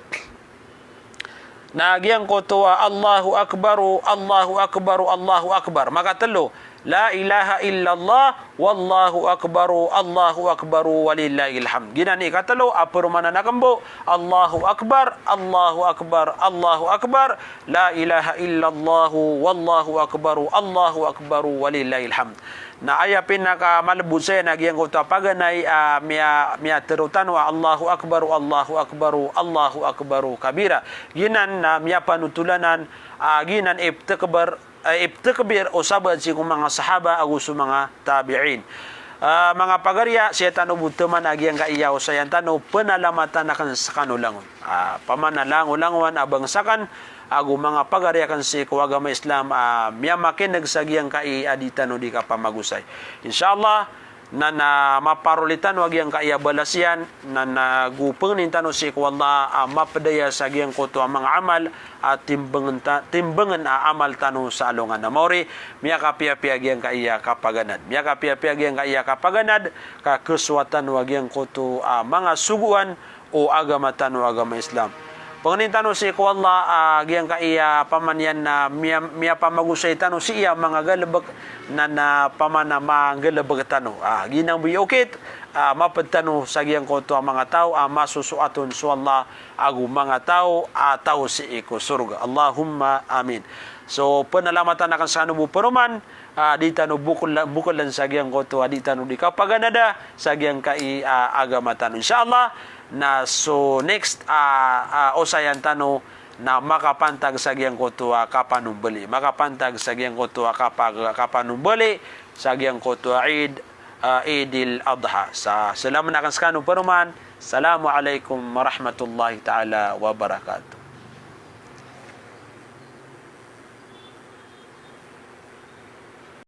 na giyangkoto a Allahu Akbar, Allahu Akbar, Allahu Akbar. Makatelo, la ilaha illallah, wallahu akbar, Allahu akbar, walillahil hamd. Giyanan i ikatelo, a peromanan aken bo, Allahu Akbar, Allahu Akbar, Allahu Akbar, la ilaha illallah, wallahu akbar, Allahu akbar, walillahil hamd. Na aya pinakamalebod saya na giyangkoto a paganay a miya-, miyatero tano a Allahu Akbar, Allahu Akbar, Allahu akbar kabira. Giyanan na miyapanotol anan, a, giyanan iptekber, a, iptekbir o sabaad sii ko manga sahaba ago so manga tabi'in. A, manga pagariya, sii tano bo teman a giyangkai a osayan tano, penalamatan aken sekano langon. A, pamana langolangon a bangsa aken, ago manga pagari aken sii ko agama Islam, a, miyamakineg sa giyangkai a di tano di kapamagosay. Insha Allah, na, na maparoli tano a giyangkai a balas iyan, na, na go pengnin tano sii ko Allah a mapedaya sa giyangkoto a manga amal, a timbengen ta-, timbengen a amal tano sa alongan a maori, miyakapiyapiya giyangkai a kapaganad. Miyakapiyapiya giyangkai a kapaganad, ka kesowa tano a giyangkoto a manga sogoan o agama tano a agama Islam. Pengnin tano sii ko Allah a giyangkai a pamaniyan na miya-, miyapamagosay tano sii a manga galebek na, na pamana manggalebek tano. A, giyanan bo i okit, a, maped tano sa giyangkoto a manga taw a masosoat on so Allah ago manga taw a taw sii ko sorga. Allahumma amin. So, penalamatan aken sekano bo peroman, a, di tano bokol-, bokelen sa giyangkoto a di tano di kapaganada sa giyangkai a agama tano. Insha Allah, na so next, a, a, osayan tano na makapantag sa giyangkoto a kapanombeli. Makapantag sa giyangkoto a kapa-, kapanombeli, sa giyangkoto a Eid, a, Eidil Adha. Sa, salamen aken sekano peroman. Assalamu alaikum warahmatullahi ta'ala wabarakatuh.